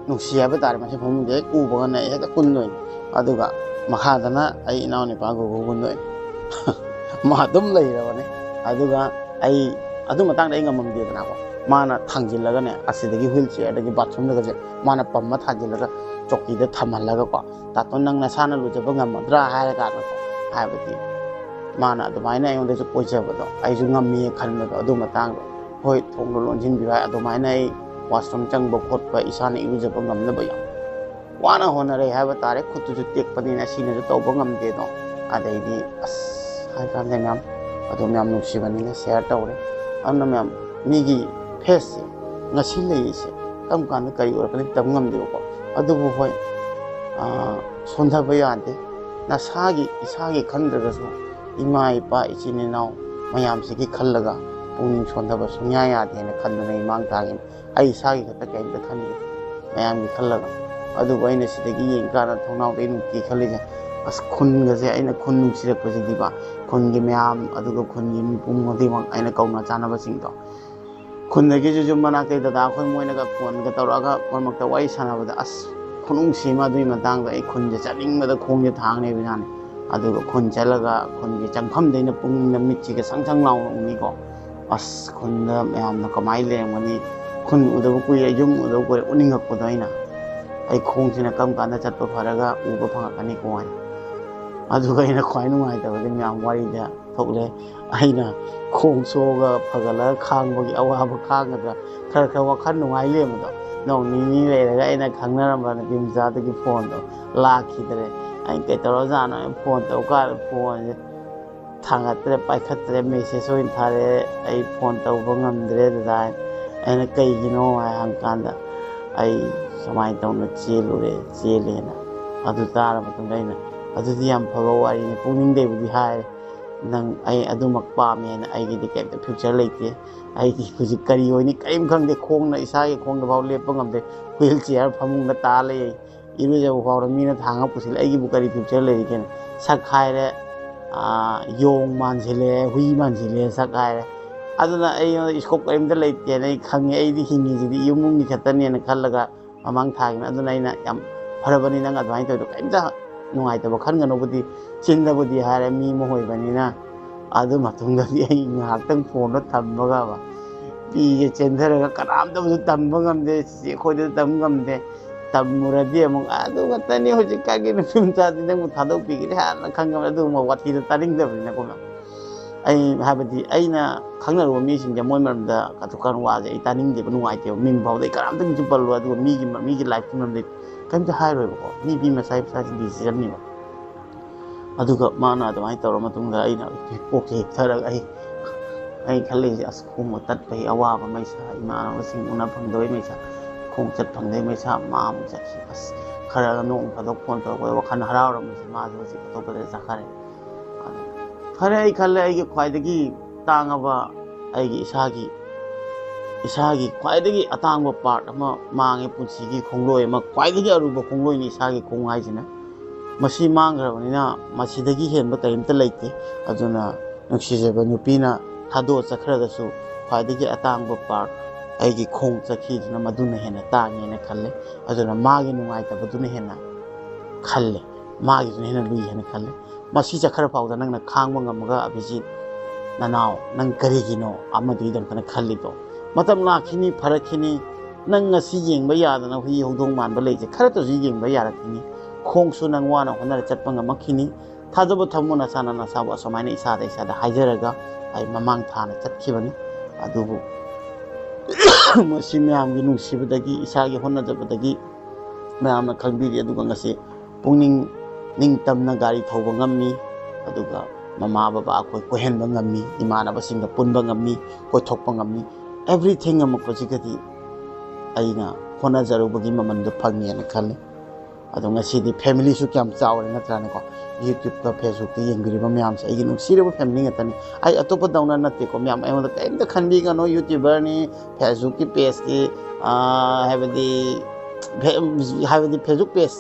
ꯅꯨꯡꯁꯤ ꯍꯥꯏꯕ ꯇꯥꯔꯦ꯫ ꯃꯁꯤ ꯐꯃꯨꯡꯁꯦ ꯍꯦꯛ ꯎꯕꯒꯅ ꯑꯩ ꯍꯦꯛꯇ ꯀꯨꯟꯗꯣꯏꯅꯤ꯫ ꯑꯗꯨꯒ ꯃꯈꯥꯗꯅ ꯑꯩ ꯏꯅꯥꯎꯅꯨꯄꯥ ꯒꯨꯒꯨ ꯀꯨꯟꯗꯣꯏꯅꯤ꯫ ꯃꯥ ꯑꯗꯨꯝ ꯂꯩꯔꯕꯅꯦ꯫ ꯑꯗꯨꯒ ꯑꯩ ꯑꯗꯨ ꯃꯇꯥꯡꯗ ꯑꯩ ꯉꯝꯃꯝꯗꯦꯗꯅꯀꯣ꯫ ꯃꯥꯅ ꯊꯥꯡꯖꯤꯜꯂꯒꯅꯦ, ꯑꯁꯤꯗꯒꯤ ꯋꯤꯜ ꯆꯤꯌꯔꯗꯒꯤ ꯕꯥꯊꯔꯨꯝꯗꯒꯁꯦ ꯃꯥꯅ ꯄꯝꯃ ꯊꯥꯡꯖꯤꯜꯂꯒ ꯆꯧꯀꯤꯗ ꯊꯝꯍꯜꯂꯒꯀꯣ, "ꯇꯥꯇꯣꯟ, ꯅꯪ ꯅꯁꯥꯅ ꯂꯨꯖꯕ ꯉꯝꯃꯗ꯭ꯔꯥ?" ꯍꯥꯏꯔꯀꯥꯟꯗꯀꯣ꯫ ꯍꯥꯏꯕꯗꯤ ꯃꯥꯅ ꯑꯗꯨꯃꯥꯏꯅ ꯑꯩꯉꯣꯟꯗꯁꯨ ꯀꯣꯏꯖꯕꯗꯣ ꯑꯩꯁꯨ ꯉꯝꯃꯦ ꯈꯟꯕꯗꯣ, ꯑꯗꯨ ꯃꯇꯥꯡꯗꯣ꯫ "ꯍꯣꯏ, ꯊꯣꯡꯗꯣ ꯂꯣꯟꯁꯤꯟꯕꯤꯌꯨ" ꯍꯥꯏ꯫ ꯑꯗꯨꯃꯥꯏꯅ ꯑꯩ ꯋꯥꯁꯔꯨꯝ ꯆꯪꯕ ꯈꯣꯠꯄ, ꯏꯁꯥꯅ ꯏꯔꯨꯖꯕ ꯉꯝꯅꯕ ꯌꯥꯝ ꯋꯥꯅ ꯍꯣꯠꯅꯔꯦ ꯍꯥꯏꯕ ꯇꯥꯔꯦ꯫ ꯈꯨꯠꯇꯨꯁꯨ ꯇꯦꯛꯄꯅꯤꯅ ꯁꯤꯅꯁꯨ ꯇꯧꯕ ꯉꯝꯗꯦꯗꯣ꯫ ꯑꯗꯩꯗꯤ ꯑꯁ, ꯍꯥꯏ ꯀꯥꯟꯗ ꯃꯌꯥꯝ ꯑꯗꯨꯝ ꯌꯥꯝ ꯅꯨꯡꯁꯤꯕꯅꯤꯅ ꯁꯤꯌꯔ ꯇꯧꯔꯦ꯫ ꯑꯗꯨꯅ ꯃꯌꯥꯝ, ꯃꯤꯒꯤ ꯐꯦꯁꯁꯦ, ꯉꯁꯤ ꯂꯩꯔꯤꯁꯦ ꯀꯔꯝ ꯀꯥꯟꯗ ꯀꯔꯤ ꯑꯣꯏꯔꯛꯀꯅꯤ ꯇꯝ ꯉꯝꯗꯦꯕꯀꯣ꯫ ꯑꯗꯨꯕꯨ ꯍꯣꯏ, ꯑꯥ, ꯁꯣꯟꯊꯕ ꯌꯥꯗꯦ꯫ ꯅꯁꯥꯒꯤ, ꯏꯁꯥꯒꯤ ꯈꯟꯗ꯭ꯔꯒꯁꯨ ꯏꯃꯥ ꯏꯄꯥ, ꯏꯆꯤꯟ ꯏꯅꯥꯎ ꯃꯌꯥꯝꯁꯤꯒꯤ ꯈꯜꯂꯒ ꯄꯨꯛꯅꯤꯡ ꯁꯣꯟꯊꯕ ꯁꯨꯡꯌꯥ ꯌꯥꯗꯦꯅ ꯈꯟꯗꯅ ꯑꯩ ꯃꯥꯡ ꯊꯥꯒꯤꯅꯤ꯫ ꯑꯩ ꯏꯁꯥꯒꯤ ꯈꯛꯇ ꯀꯔꯤꯝꯇ ꯈꯟꯗꯦ, ꯃꯌꯥꯝꯒꯤ ꯈꯜꯂꯒ꯫ ꯑꯗꯨꯕꯨ ꯑꯩꯅ ꯁꯤꯗꯒꯤ ꯌꯦꯡꯀꯥꯟꯗ ꯊꯣꯡꯅꯥꯎꯗ ꯑꯩ ꯅꯨꯡꯇꯤ ꯈꯜꯂꯤꯁꯦ, ꯑꯁ, ꯈꯨꯟꯒꯁꯦ, ꯑꯩꯅ ꯈꯨꯟ ꯅꯨꯡꯁꯤꯔꯛꯄꯁꯤꯗꯤꯕ, ꯈꯨꯟꯒꯤ ꯃꯌꯥꯝ, ꯑꯗꯨꯒ ꯈꯨꯟꯒꯤ ꯃꯤꯄꯨꯝ ꯈꯨꯗꯤꯡꯃꯛ, ꯑꯩꯅ ꯀꯧꯅ ꯆꯥꯅꯕꯁꯤꯡꯗꯣ, ꯈꯨꯟꯗꯒꯤꯁꯨ ꯌꯨꯝ ꯃꯅꯥꯛꯇꯩ ꯗꯗꯥ ꯑꯩꯈꯣꯏ ꯃꯣꯏꯅꯒ ꯐꯣꯟꯒ ꯇꯧꯔꯛꯑꯒ ꯃꯔꯛ ꯃꯔꯛꯇ ꯋꯥꯔꯤ ꯁꯥꯟꯅꯕꯗ, ꯑꯁ, ꯈꯨꯅꯨꯡꯁꯤ ꯑꯃ꯫ ꯑꯗꯨꯒꯤ ꯃꯇꯥꯡꯗ ꯑꯩ ꯈꯨꯟꯁꯦ ꯆꯠꯅꯤꯡꯕꯗ ꯈꯣꯡꯁꯦ ꯊꯥꯡꯅꯦꯕ ꯏꯁꯥꯅꯦ꯫ ꯑꯗꯨꯒ ꯈꯨꯟ ꯆꯠꯂꯒ ꯈꯨꯟꯒꯤ ꯆꯪꯐꯝꯗꯩꯅ ꯄꯨꯛꯅꯤꯡꯗ ꯃꯤꯠꯁꯤꯒ ꯁꯪ ꯁꯪ ꯂꯥꯎꯅ ꯎꯅꯤꯀꯣ꯫ ꯑꯁ, ꯈꯨꯟꯗ ꯃꯌꯥꯝꯅ ꯀꯃꯥꯏꯅ ꯂꯩꯔꯝꯒꯅꯤ, ꯈꯨꯟ ꯎꯗꯕ ꯀꯨꯏꯔꯦ, ꯌꯨꯝ ꯎꯗꯕ ꯀꯨꯏꯔꯦ, ꯎꯅꯤꯡꯉꯛꯄꯗꯣ ꯑꯩꯅ꯫ ꯑꯩ ꯈꯣꯡꯁꯤꯅ ꯀꯔꯝ ꯀꯥꯟꯗ ꯆꯠꯄ ꯐꯔꯒ ꯎꯕ ꯐꯪꯉꯛꯀꯅꯤꯀꯣ ꯍꯥꯏꯅ꯫ ꯑꯗꯨꯒ ꯑꯩꯅ ꯈ꯭ꯋꯥꯏ ꯅꯨꯡꯉꯥꯏꯇꯕꯗꯤ ꯃꯌꯥꯝ ꯋꯥꯔꯤꯗ ꯊꯣꯛꯂꯦ꯫ ꯑꯩꯅ ꯈꯣꯡ ꯁꯣꯛꯑꯒ ꯐꯒꯠꯂꯒ ꯈꯥꯡꯕꯒꯤ ꯑꯋꯥꯕ ꯈꯥꯡꯉꯒ ꯈꯔ ꯈꯔ ꯋꯥꯈꯜ ꯅꯨꯡꯉꯥꯏ ꯂꯩꯔꯝꯕꯗꯣ, ꯅꯣꯡ ꯅꯤꯅꯤ ꯂꯩꯔꯒ ꯑꯩꯅ ꯈꯪꯅꯔꯝꯕ ꯅꯨꯄꯤ ꯃꯆꯥꯗꯨꯒꯤ ꯐꯣꯟꯗꯣ ꯂꯥꯛꯈꯤꯗ꯭ꯔꯦ꯫ ꯑꯩꯅ ꯀꯩ ꯇꯧꯔꯖꯥꯠꯅꯣ ꯍꯥꯏꯅ ꯐꯣꯟ ꯇꯧꯕ ꯀꯥꯟꯗ ꯐꯣꯟꯁꯦ ꯊꯥꯡꯒꯠꯇ꯭ꯔꯦ, ꯄꯥꯏꯈꯠꯇ꯭ꯔꯦ, ꯃꯦꯁꯦꯖ ꯑꯣꯏꯅ ꯊꯥꯔꯛꯑꯦ꯫ ꯑꯩ ꯐꯣꯟ ꯇꯧꯕ ꯉꯝꯗ꯭ꯔꯦ ꯗꯗꯥ ꯍꯥꯏꯅ꯫ ꯑꯩꯅ ꯀꯩꯒꯤꯅꯣ ꯍꯥꯏ ꯍꯪꯀꯥꯟꯗ ꯑꯩ ꯁꯨꯃꯥꯏꯅ ꯇꯧꯅ ꯆꯦꯜꯂꯨꯔꯦ, ꯆꯦꯜꯂꯦꯅ꯫ ꯑꯗꯨ ꯇꯥꯔ ꯃꯇꯨꯡꯗ ꯑꯩꯅ, ꯑꯗꯨꯗꯤ ꯌꯥꯝ ꯐꯕ ꯋꯥꯔꯤꯅꯤ, ꯄꯨꯛꯅꯤꯡꯗꯩꯕꯨꯗꯤ ꯍꯥꯏꯔꯦ, ꯅꯪ, ꯑꯩ ꯑꯗꯨꯃꯛ ꯄꯥꯝꯃꯦꯅ꯫ ꯑꯩꯒꯤꯗꯤ ꯀꯩꯝꯇ ꯐ꯭ꯌꯨꯆꯔ ꯂꯩꯇꯦ, ꯑꯩꯗꯤ ꯍꯧꯖꯤꯛ ꯀꯔꯤ ꯑꯣꯏꯅꯤ ꯀꯔꯤꯝ ꯈꯪꯗꯦ, ꯈꯣꯡꯅ ꯏꯁꯥꯒꯤ ꯈꯣꯡꯗ ꯐꯥꯎ ꯂꯦꯞꯄ ꯉꯝꯗꯦ, ꯍ꯭ꯋꯤꯜ ꯆꯤꯌꯔ ꯐꯃꯨꯡꯗ ꯇꯥ ꯂꯩ, ꯏꯔꯨꯖꯕ ꯐꯥꯎꯗ ꯃꯤꯅ ꯊꯥꯡꯉ ꯄꯨꯁꯤꯜꯂꯦ, ꯑꯩꯒꯤꯕꯨ ꯀꯔꯤ ꯐ꯭ꯌꯨꯆꯔ ꯂꯩꯔꯤꯒꯦꯅ꯫ ꯁꯛ ꯍꯥꯏꯔꯦ, ꯑꯥ, ꯌꯣꯡ ꯃꯥꯟꯁꯤꯜꯂꯦ, ꯍꯨꯏ ꯃꯥꯟꯁꯤꯜꯂꯦ ꯁꯛ ꯍꯥꯏꯔꯦ꯫ ꯑꯗꯨꯅ ꯑꯩꯉꯣꯟꯗ ꯏꯁꯀꯣꯞ ꯀꯔꯤꯝꯇ ꯂꯩꯇꯦꯅ ꯑꯩ ꯈꯪꯉꯦ, ꯑꯩꯗꯤ ꯍꯤꯡꯉꯤꯁꯤꯗꯤ ꯌꯨꯝ ꯌꯨꯝꯒꯤ ꯈꯛꯇꯅꯦꯅ ꯈꯜꯂꯒ ꯃꯃꯥꯡ ꯊꯥꯒꯤꯅ꯫ ꯑꯗꯨꯅ ꯑꯩꯅ ꯌꯥꯝ ꯐꯔꯕꯅꯤ ꯅꯪ ꯑꯗꯨꯃꯥꯏꯅ ꯇꯧꯔꯤꯗꯣ, ꯀꯔꯤꯝꯇ ꯅꯨꯡꯉꯥꯏꯇꯕ ꯈꯟꯒꯅꯨꯕꯨꯗꯤ, ꯆꯤꯟꯗꯕꯨꯗꯤ ꯍꯥꯏꯔꯦ ꯃꯤ ꯑꯃ ꯑꯣꯏꯕꯅꯤꯅ꯫ ꯑꯗꯨ ꯃꯇꯨꯡꯗꯗꯤ ꯑꯩ ꯉꯥꯏꯍꯥꯛꯇꯪ ꯐꯣꯟꯗꯣ ꯊꯝꯕꯒꯕ ꯄꯤꯁꯦ ꯆꯦꯟꯊꯔꯒ ꯀꯅꯥꯝꯇꯕꯨꯁꯨ ꯇꯝꯕ ꯉꯝꯗꯦ, ꯆꯦꯆꯦ ꯑꯩꯈꯣꯏꯗꯁꯨ ꯇꯝ ꯉꯝꯗꯦ꯫ ꯇꯝꯃꯨꯔꯗꯤ ꯑꯃꯨꯛ ꯑꯗꯨ ꯈꯛꯇꯅꯤ ꯍꯧꯖꯤꯛꯀꯥꯟꯒꯤ ꯅꯨꯄꯤ ꯃꯆꯥꯗꯤ, ꯅꯪꯕꯨ ꯊꯥꯗꯣꯛꯄꯤꯒꯅꯤ ꯍꯥꯟꯅ ꯈꯪꯉꯕꯅꯤ꯫ ꯑꯗꯨꯒꯨꯝꯕ ꯋꯥꯊꯤꯗꯣ ꯇꯥꯅꯤꯡꯗꯕꯅꯤꯅꯀꯣ꯫ ꯑꯩ ꯍꯥꯏꯕꯗꯤ ꯑꯩꯅ ꯈꯪꯅꯔꯨꯕ ꯃꯤꯁꯤꯡꯁꯦ ꯃꯣꯏ ꯃꯔꯝꯗ ꯀꯥꯇꯨ ꯀꯥꯔꯟ ꯋꯥꯁꯦ ꯑꯩ ꯇꯥꯅꯤꯡꯗꯦꯕ, ꯅꯨꯡꯉꯥꯏꯇꯦꯕ꯫ ꯃꯤꯡ ꯐꯥꯎꯗ ꯑꯩ ꯀꯅꯥꯝꯇꯒꯤꯁꯨ ꯄꯜꯂꯣꯏ, ꯑꯗꯨꯒ ꯃꯤꯒꯤ ꯃꯤꯒꯤ ꯂꯥꯏꯐꯀꯤ ꯃꯔꯝꯗ ꯀꯔꯤꯝꯇ ꯍꯥꯏꯔꯣꯏꯕꯀꯣ꯫ ꯃꯤ ꯃꯤ ꯃꯁꯥ ꯃꯁꯥꯒꯤ ꯗꯤꯁꯤꯖꯟꯅꯦꯕ꯫ ꯑꯗꯨꯒ ꯃꯥꯅ ꯑꯗꯨꯃꯥꯏꯅ ꯇꯧꯔ ꯃꯇꯨꯡꯗ ꯑꯩꯅ ꯀꯣꯛꯁꯦ ꯍꯤꯞꯊꯔꯒ ꯑꯩ, ꯑꯩ ꯈꯜꯂꯤꯁꯦ, ꯑꯁ, ꯈꯣꯡꯕ ꯇꯠꯄꯒꯤ ꯑꯋꯥꯕ ꯃꯩꯁꯥ, ꯏꯃꯥꯟꯅꯕꯁꯤꯡ ꯎꯅ ꯐꯪꯗꯕꯩ ꯃꯩꯁꯥ, ꯈꯣꯡ ꯆꯠ ꯐꯪꯗꯕꯩ ꯃꯩꯁꯥ, ꯃꯥ ꯑꯃꯨꯛ ꯆꯠꯈꯤ꯫ ꯑꯁ, ꯈꯔ ꯅꯣꯡ ꯐꯥꯗꯣꯛ ꯐꯣꯟ ꯇꯧꯔꯛꯄꯗ ꯋꯥꯈꯜ ꯍꯔꯥꯎꯔꯝꯕꯁꯦ ꯃꯥꯁꯨ ꯍꯧꯖꯤꯛ ꯑꯇꯣꯞꯄꯗ ꯆꯠꯈꯔꯦ꯫ ꯐꯔꯦ, ꯑꯩ ꯈꯜꯂꯦ, ꯑꯩꯒꯤ ꯈ꯭ꯋꯥꯏꯗꯒꯤ ꯇꯥꯡꯉꯕ, ꯑꯩꯒꯤ ꯏꯁꯥꯒꯤ, ꯏꯁꯥꯒꯤ ꯈ꯭ꯋꯥꯏꯗꯒꯤ ꯑꯇꯥꯡꯕ ꯄꯥꯔꯠ ꯑꯃ ꯃꯥꯡꯉꯦ ꯄꯨꯟꯁꯤꯒꯤ ꯈꯣꯡꯂꯣꯏ ꯑꯃ, ꯈ꯭ꯋꯥꯏꯗꯒꯤ ꯑꯔꯨꯕ ꯈꯣꯡꯂꯣꯏꯅꯤ ꯏꯁꯥꯒꯤ ꯈꯣꯡ ꯍꯥꯏꯁꯤꯅ꯫ ꯃꯁꯤ ꯃꯥꯡꯈ꯭ꯔꯕꯅꯤꯅ ꯃꯁꯤꯗꯒꯤ ꯍꯦꯟꯕ ꯀꯔꯤꯝꯇ ꯂꯩꯇꯦ꯫ ꯑꯗꯨꯅ ꯅꯨꯡꯁꯤꯖꯕ ꯅꯨꯄꯤꯅ ꯊꯥꯗꯣꯛꯑ ꯆꯠꯈ꯭ꯔꯒꯁꯨ ꯈ꯭ꯋꯥꯏꯗꯒꯤ ꯑꯇꯥꯡꯕ ꯄꯥꯔꯠ ꯑꯩꯒꯤ ꯈꯣꯡ ꯆꯠꯈꯤꯗꯨꯅ ꯃꯗꯨꯅ ꯍꯦꯟꯅ ꯇꯥꯡꯉꯦꯅ ꯈꯜꯂꯦ꯫ ꯑꯗꯨꯅ ꯃꯥꯒꯤ ꯅꯨꯡꯉꯥꯏꯇꯕꯗꯨꯅ ꯍꯦꯟꯅ ꯈꯜꯂꯦ, ꯃꯥꯒꯤꯗꯨꯅ ꯍꯦꯟꯅ ꯂꯨꯏ ꯍꯥꯏꯅ ꯈꯜꯂꯦ꯫ ꯃꯁꯤ ꯆꯠꯈ꯭ꯔ ꯐꯥꯎꯗ ꯅꯪꯅ ꯈꯥꯡꯕ ꯉꯝꯃꯒ, ꯑꯕꯤꯖꯤꯠ, ꯅꯅꯥꯎ, ꯅꯪ ꯀꯔꯤꯒꯤꯅꯣ ꯑꯃꯗꯨꯒꯤꯗꯃꯛꯇꯅ ꯈꯜꯂꯤꯗꯣ? ꯃꯇꯝ ꯂꯥꯛꯈꯤꯅꯤ, ꯐꯔꯛꯈꯤꯅꯤ꯫ ꯅꯪ ꯉꯁꯤ ꯌꯦꯡꯕ ꯌꯥꯗꯅ ꯍꯨꯏ ꯍꯧꯗꯣꯡ ꯃꯥꯟꯕ ꯂꯩꯁꯦ, ꯈꯔꯇꯁꯨ ꯌꯦꯡꯕ ꯌꯥꯔꯛꯈꯤꯅꯤ꯫ ꯈꯣꯡꯁꯨ ꯅꯪ ꯋꯥꯅ ꯍꯣꯠꯅꯔ ꯆꯠꯄ ꯉꯝꯃꯛꯈꯤꯅꯤ꯫ ꯊꯥꯖꯕ ꯊꯝꯃꯨ ꯅꯁꯥꯅ ꯅꯁꯥꯕꯨ꯫ ꯑꯁꯨꯃꯥꯏꯅ ꯏꯁꯥꯗ ꯏꯁꯥꯗ ꯍꯥꯏꯖꯔꯒ ꯑꯩ ꯃꯃꯥꯡ ꯊꯥꯅ ꯆꯠꯈꯤꯕꯅꯤ꯫ ꯑꯗꯨꯕꯨ ꯃꯁꯤ ꯃꯌꯥꯝꯒꯤ ꯅꯨꯡꯁꯤꯕꯗꯒꯤ, ꯏꯁꯥꯒꯤ ꯍꯣꯠꯅꯖꯕꯗꯒꯤ ꯃꯌꯥꯝꯅ ꯈꯪꯕꯤꯔꯤ꯫ ꯑꯗꯨꯒ ꯉꯁꯤ ꯄꯨꯛꯅꯤꯡ ꯅꯤꯡꯇꯝꯅ ꯒꯥꯔꯤ ꯊꯧꯕ ꯉꯝꯃꯤ, ꯑꯗꯨꯒ ꯃꯃꯥ ꯕꯕꯥ ꯑꯩꯈꯣꯏ ꯀꯣꯏꯍꯟꯕ ꯉꯝꯃꯤ, ꯏꯃꯥꯟꯅꯕꯁꯤꯡꯒ ꯄꯨꯟꯕ ꯉꯝꯃꯤ, ꯀꯣꯏꯊꯣꯛꯄ ꯉꯝꯃꯤ꯫ Everything ꯑꯃ ꯍꯧꯖꯤꯛꯀꯗꯤ ꯑꯩꯅ ꯍꯣꯠꯅꯖꯔꯨꯕꯒꯤ ꯃꯃꯟꯗꯣ ꯐꯪꯉꯦꯅ ꯈꯜꯂꯤ꯫ ꯑꯗꯣ ꯉꯁꯤꯗꯤ ꯐꯦꯃꯤꯂꯤꯁꯨ ꯀꯌꯥꯝ ꯆꯥꯎꯔꯦ, ꯅꯠꯇ꯭ꯔꯥꯅꯦꯀꯣ? YouTube-ꯇ, Facebook-ꯇ ꯌꯦꯡꯕꯤꯔꯤꯕ ꯃꯌꯥꯝꯁꯦ ꯑꯩꯒꯤ ꯅꯨꯡꯁꯤꯔꯕ ꯐꯦꯃꯤꯂꯤ ꯉꯥꯛꯇꯅꯤ꯫ ꯑꯩ ꯑꯇꯣꯞꯄꯗꯧꯅ ꯅꯠꯇꯦꯀꯣ ꯃꯌꯥꯝ, ꯑꯩꯉꯣꯟꯗ ꯀꯔꯤꯝꯇ ꯈꯟꯕꯤꯒꯅꯣ꯫ YouTuber-ꯅꯤ, Facebook-ꯀꯤ page-ꯀꯤ, ꯑꯥ, ꯍꯥꯏꯕꯗꯤ, ꯐꯦ-, ꯍꯥꯏꯕꯗꯤ Facebook page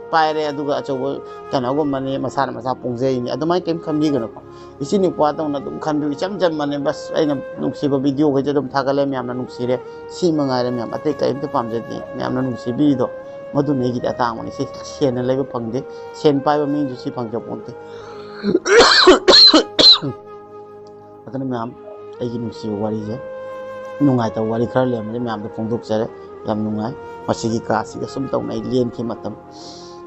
ꯄꯥꯏꯔꯦ, ꯑꯗꯨꯒ ꯑꯆꯧꯕ ꯀꯩꯅꯣꯒꯨꯝꯕꯅꯤ, ꯃꯁꯥꯅ ꯃꯁꯥ ꯄꯣꯡꯖꯩꯅꯤ, ꯑꯗꯨꯃꯥꯏꯅ ꯀꯔꯤꯝ ꯈꯟꯕꯤꯒꯅꯨꯀꯣ꯫ ꯏꯆꯤꯟ ꯏꯄ꯭ꯋꯥꯗꯧꯅ ꯑꯗꯨꯝ ꯈꯟꯕꯤꯌꯨ, ꯏꯆꯝ ꯆꯝꯕꯅꯦ꯫ ꯕꯁ, ꯑꯩꯅ ꯅꯨꯡꯁꯤꯕ video-ꯈꯩꯁꯦ ꯑꯗꯨꯝ ꯊꯥꯒꯠꯂꯦ, ꯃꯌꯥꯝꯅ ꯅꯨꯡꯁꯤꯔꯦ, ꯁꯤ ꯃꯉꯥꯏꯔꯦ ꯃꯌꯥꯝ, ꯑꯇꯩ ꯀꯔꯤꯝꯇ ꯄꯥꯝꯖꯗꯦ꯫ ꯃꯌꯥꯝꯅ ꯅꯨꯡꯁꯤꯕꯤꯔꯤꯗꯣ ꯃꯗꯨꯅ ꯑꯩꯒꯤꯗꯤ ꯑꯇꯥꯡꯕꯅꯤ꯫ ꯁꯤ ꯁꯦꯟꯅ ꯂꯩꯕ ꯐꯪꯗꯦ, ꯁꯦꯟ ꯄꯥꯏꯕ ꯃꯤꯁꯨ ꯁꯤ ꯐꯪꯖꯄꯣꯟꯇꯦ꯫ ꯑꯗꯨꯅ ꯃꯌꯥꯝ, ꯑꯩꯒꯤ ꯅꯨꯡꯁꯤꯕ ꯋꯥꯔꯤꯁꯦ, ꯅꯨꯡꯉꯥꯏꯇꯕ ꯋꯥꯔꯤ ꯈꯔ ꯂꯩꯔꯝꯕꯁꯦ ꯃꯌꯥꯝꯗ ꯐꯣꯡꯗꯣꯛꯆꯔꯦ꯫ ꯌꯥꯝ ꯅꯨꯡꯉꯥꯏ꯫ ꯃꯁꯤꯒꯤ ꯀꯥꯁꯤꯒ ꯁꯨꯝ ꯇꯧꯅ ꯑꯩ ꯂꯦꯟꯈꯤꯕ ꯃꯇꯝ,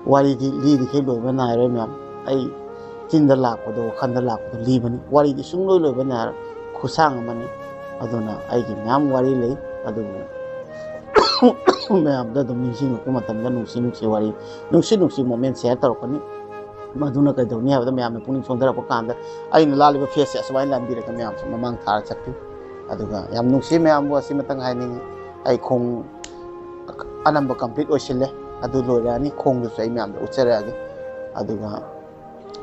ꯋꯥꯔꯤꯗꯤ ꯂꯤꯔꯤꯈꯩ ꯂꯣꯏꯕ ꯅꯥꯏꯔꯣꯏ ꯃꯌꯥꯝ꯫ ꯑꯩ ꯆꯤꯟꯗ ꯂꯥꯛꯄꯗꯣ, ꯋꯥꯈꯜꯗ ꯂꯥꯛꯄꯗꯣ ꯂꯤꯕꯅꯤ꯫ ꯋꯥꯔꯤꯗꯤ ꯁꯨꯡꯂꯣꯏ ꯂꯣꯏꯕ ꯅꯥꯏꯔꯣꯏ, ꯈꯨꯁꯥꯡ ꯑꯃꯅꯤ꯫ ꯑꯗꯨꯅ ꯑꯩꯒꯤ ꯃꯌꯥꯝ ꯋꯥꯔꯤ ꯂꯩ, ꯑꯗꯨꯕꯨ ꯃꯌꯥꯝꯗ ꯑꯗꯨꯝ ꯅꯤꯡꯁꯤꯡꯂꯛꯄ ꯃꯇꯝꯗ ꯅꯨꯡꯁꯤ ꯅꯨꯡꯁꯤ ꯋꯥꯔꯤ, ꯅꯨꯡꯁꯤ ꯅꯨꯡꯁꯤ moment share ꯇꯧꯔꯛꯀꯅꯤ꯫ ꯃꯗꯨꯅ ꯀꯩꯗꯧꯅꯤ ꯍꯥꯏꯕꯗ, ꯃꯌꯥꯝꯅ ꯄꯨꯛꯅꯤꯡ ꯁꯣꯟꯊꯔꯛꯄ ꯀꯥꯟꯗ ꯑꯩꯅ ꯂꯥꯜꯂꯤꯕ face-ꯁꯦ ꯑꯁꯨꯃꯥꯏꯅ ꯂꯥꯟꯕꯤꯔꯒ ꯃꯌꯥꯝꯁꯨ ꯃꯃꯥꯡ ꯊꯥꯔ ꯆꯠꯄꯤꯌꯨ꯫ ꯑꯗꯨꯒ ꯌꯥꯝ ꯅꯨꯡꯁꯤ ꯃꯌꯥꯝꯕꯨ, ꯑꯁꯤꯃꯇꯪ ꯍꯥꯏꯅꯤꯡꯉꯤ꯫ ꯑꯩ ꯈꯣꯡ ꯑꯅꯝꯕ complete ꯑꯣꯏꯁꯤꯜꯂꯦ, ꯑꯗꯨ ꯂꯣꯏꯔꯛꯑꯅꯤ꯫ ꯈꯣꯡꯗꯨꯁꯨ ꯑꯩ ꯃꯌꯥꯝꯗ ꯎꯠꯆꯔꯛꯑꯒꯦ꯫ ꯑꯗꯨꯒ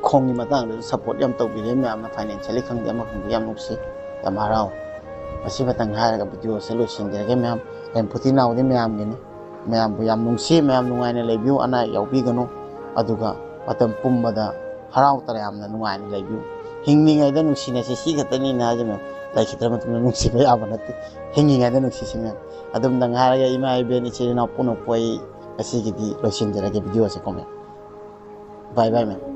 ꯈꯣꯡꯒꯤ ꯃꯇꯥꯡꯗꯁꯨ support ꯌꯥꯝ ꯇꯧꯕꯤꯔꯦ ꯃꯌꯥꯝꯅ, financially ꯈꯪꯗꯦ, ꯑꯃ ꯈꯪꯗꯦ, ꯌꯥꯝ ꯅꯨꯡꯁꯤ, ꯌꯥꯝ ꯍꯔꯥꯎ꯫ ꯃꯁꯤꯃꯇꯪ ꯍꯥꯏꯔꯒ video-ꯁꯦ ꯂꯣꯏꯁꯤꯟꯖꯔꯒꯦ ꯃꯌꯥꯝ꯫ ꯑꯩꯅ ꯐꯨꯇꯤ ꯅꯥꯎꯗꯤ ꯃꯌꯥꯝꯒꯤꯅꯤ꯫ ꯃꯌꯥꯝꯕꯨ ꯌꯥꯝ ꯅꯨꯡꯁꯤ, ꯃꯌꯥꯝ ꯅꯨꯡꯉꯥꯏꯅ ꯂꯩꯕꯤꯌꯨ, ꯑꯅꯥ ꯑꯌꯦꯛ ꯌꯥꯎꯕꯤꯒꯅꯨ꯫ ꯑꯗꯨꯒ ꯃꯇꯝ ꯄꯨꯝꯕꯗ ꯍꯔꯥꯎ ꯇꯌꯥꯝꯅ ꯅꯨꯡꯉꯥꯏꯅ ꯂꯩꯕꯤꯌꯨ꯫ ꯍꯤꯡꯂꯤꯉꯩꯗ ꯅꯨꯡꯁꯤꯅꯁꯤ, ꯁꯤ ꯈꯛꯇꯅꯤꯅ ꯍꯥꯏꯖꯕ, ꯂꯩꯈꯤꯗ꯭ꯔ ꯃꯇꯨꯡꯗ ꯅꯨꯡꯁꯤꯕ ꯌꯥꯕ ꯅꯠꯇꯦ꯫ ꯍꯤꯡꯂꯤꯉꯩꯗ ꯅꯨꯡꯁꯤꯁꯤ ꯃꯌꯥꯝ꯫ ꯑꯗꯨꯝꯗꯪ ꯍꯥꯏꯔꯒ ꯏꯃꯥ ꯏꯕꯦꯟ ꯏꯆꯤꯜ ꯏꯅꯥꯎ ꯄꯨꯝꯅꯃꯛꯄꯨ ꯑꯩ ꯉꯁꯤꯒꯤꯗꯤ ꯂꯣꯏꯁꯤꯟꯖꯔꯒꯦ video-ꯁꯦ ꯀꯣ ꯃꯌꯥꯝ꯫ Bye bye ꯃꯌꯥꯝ꯫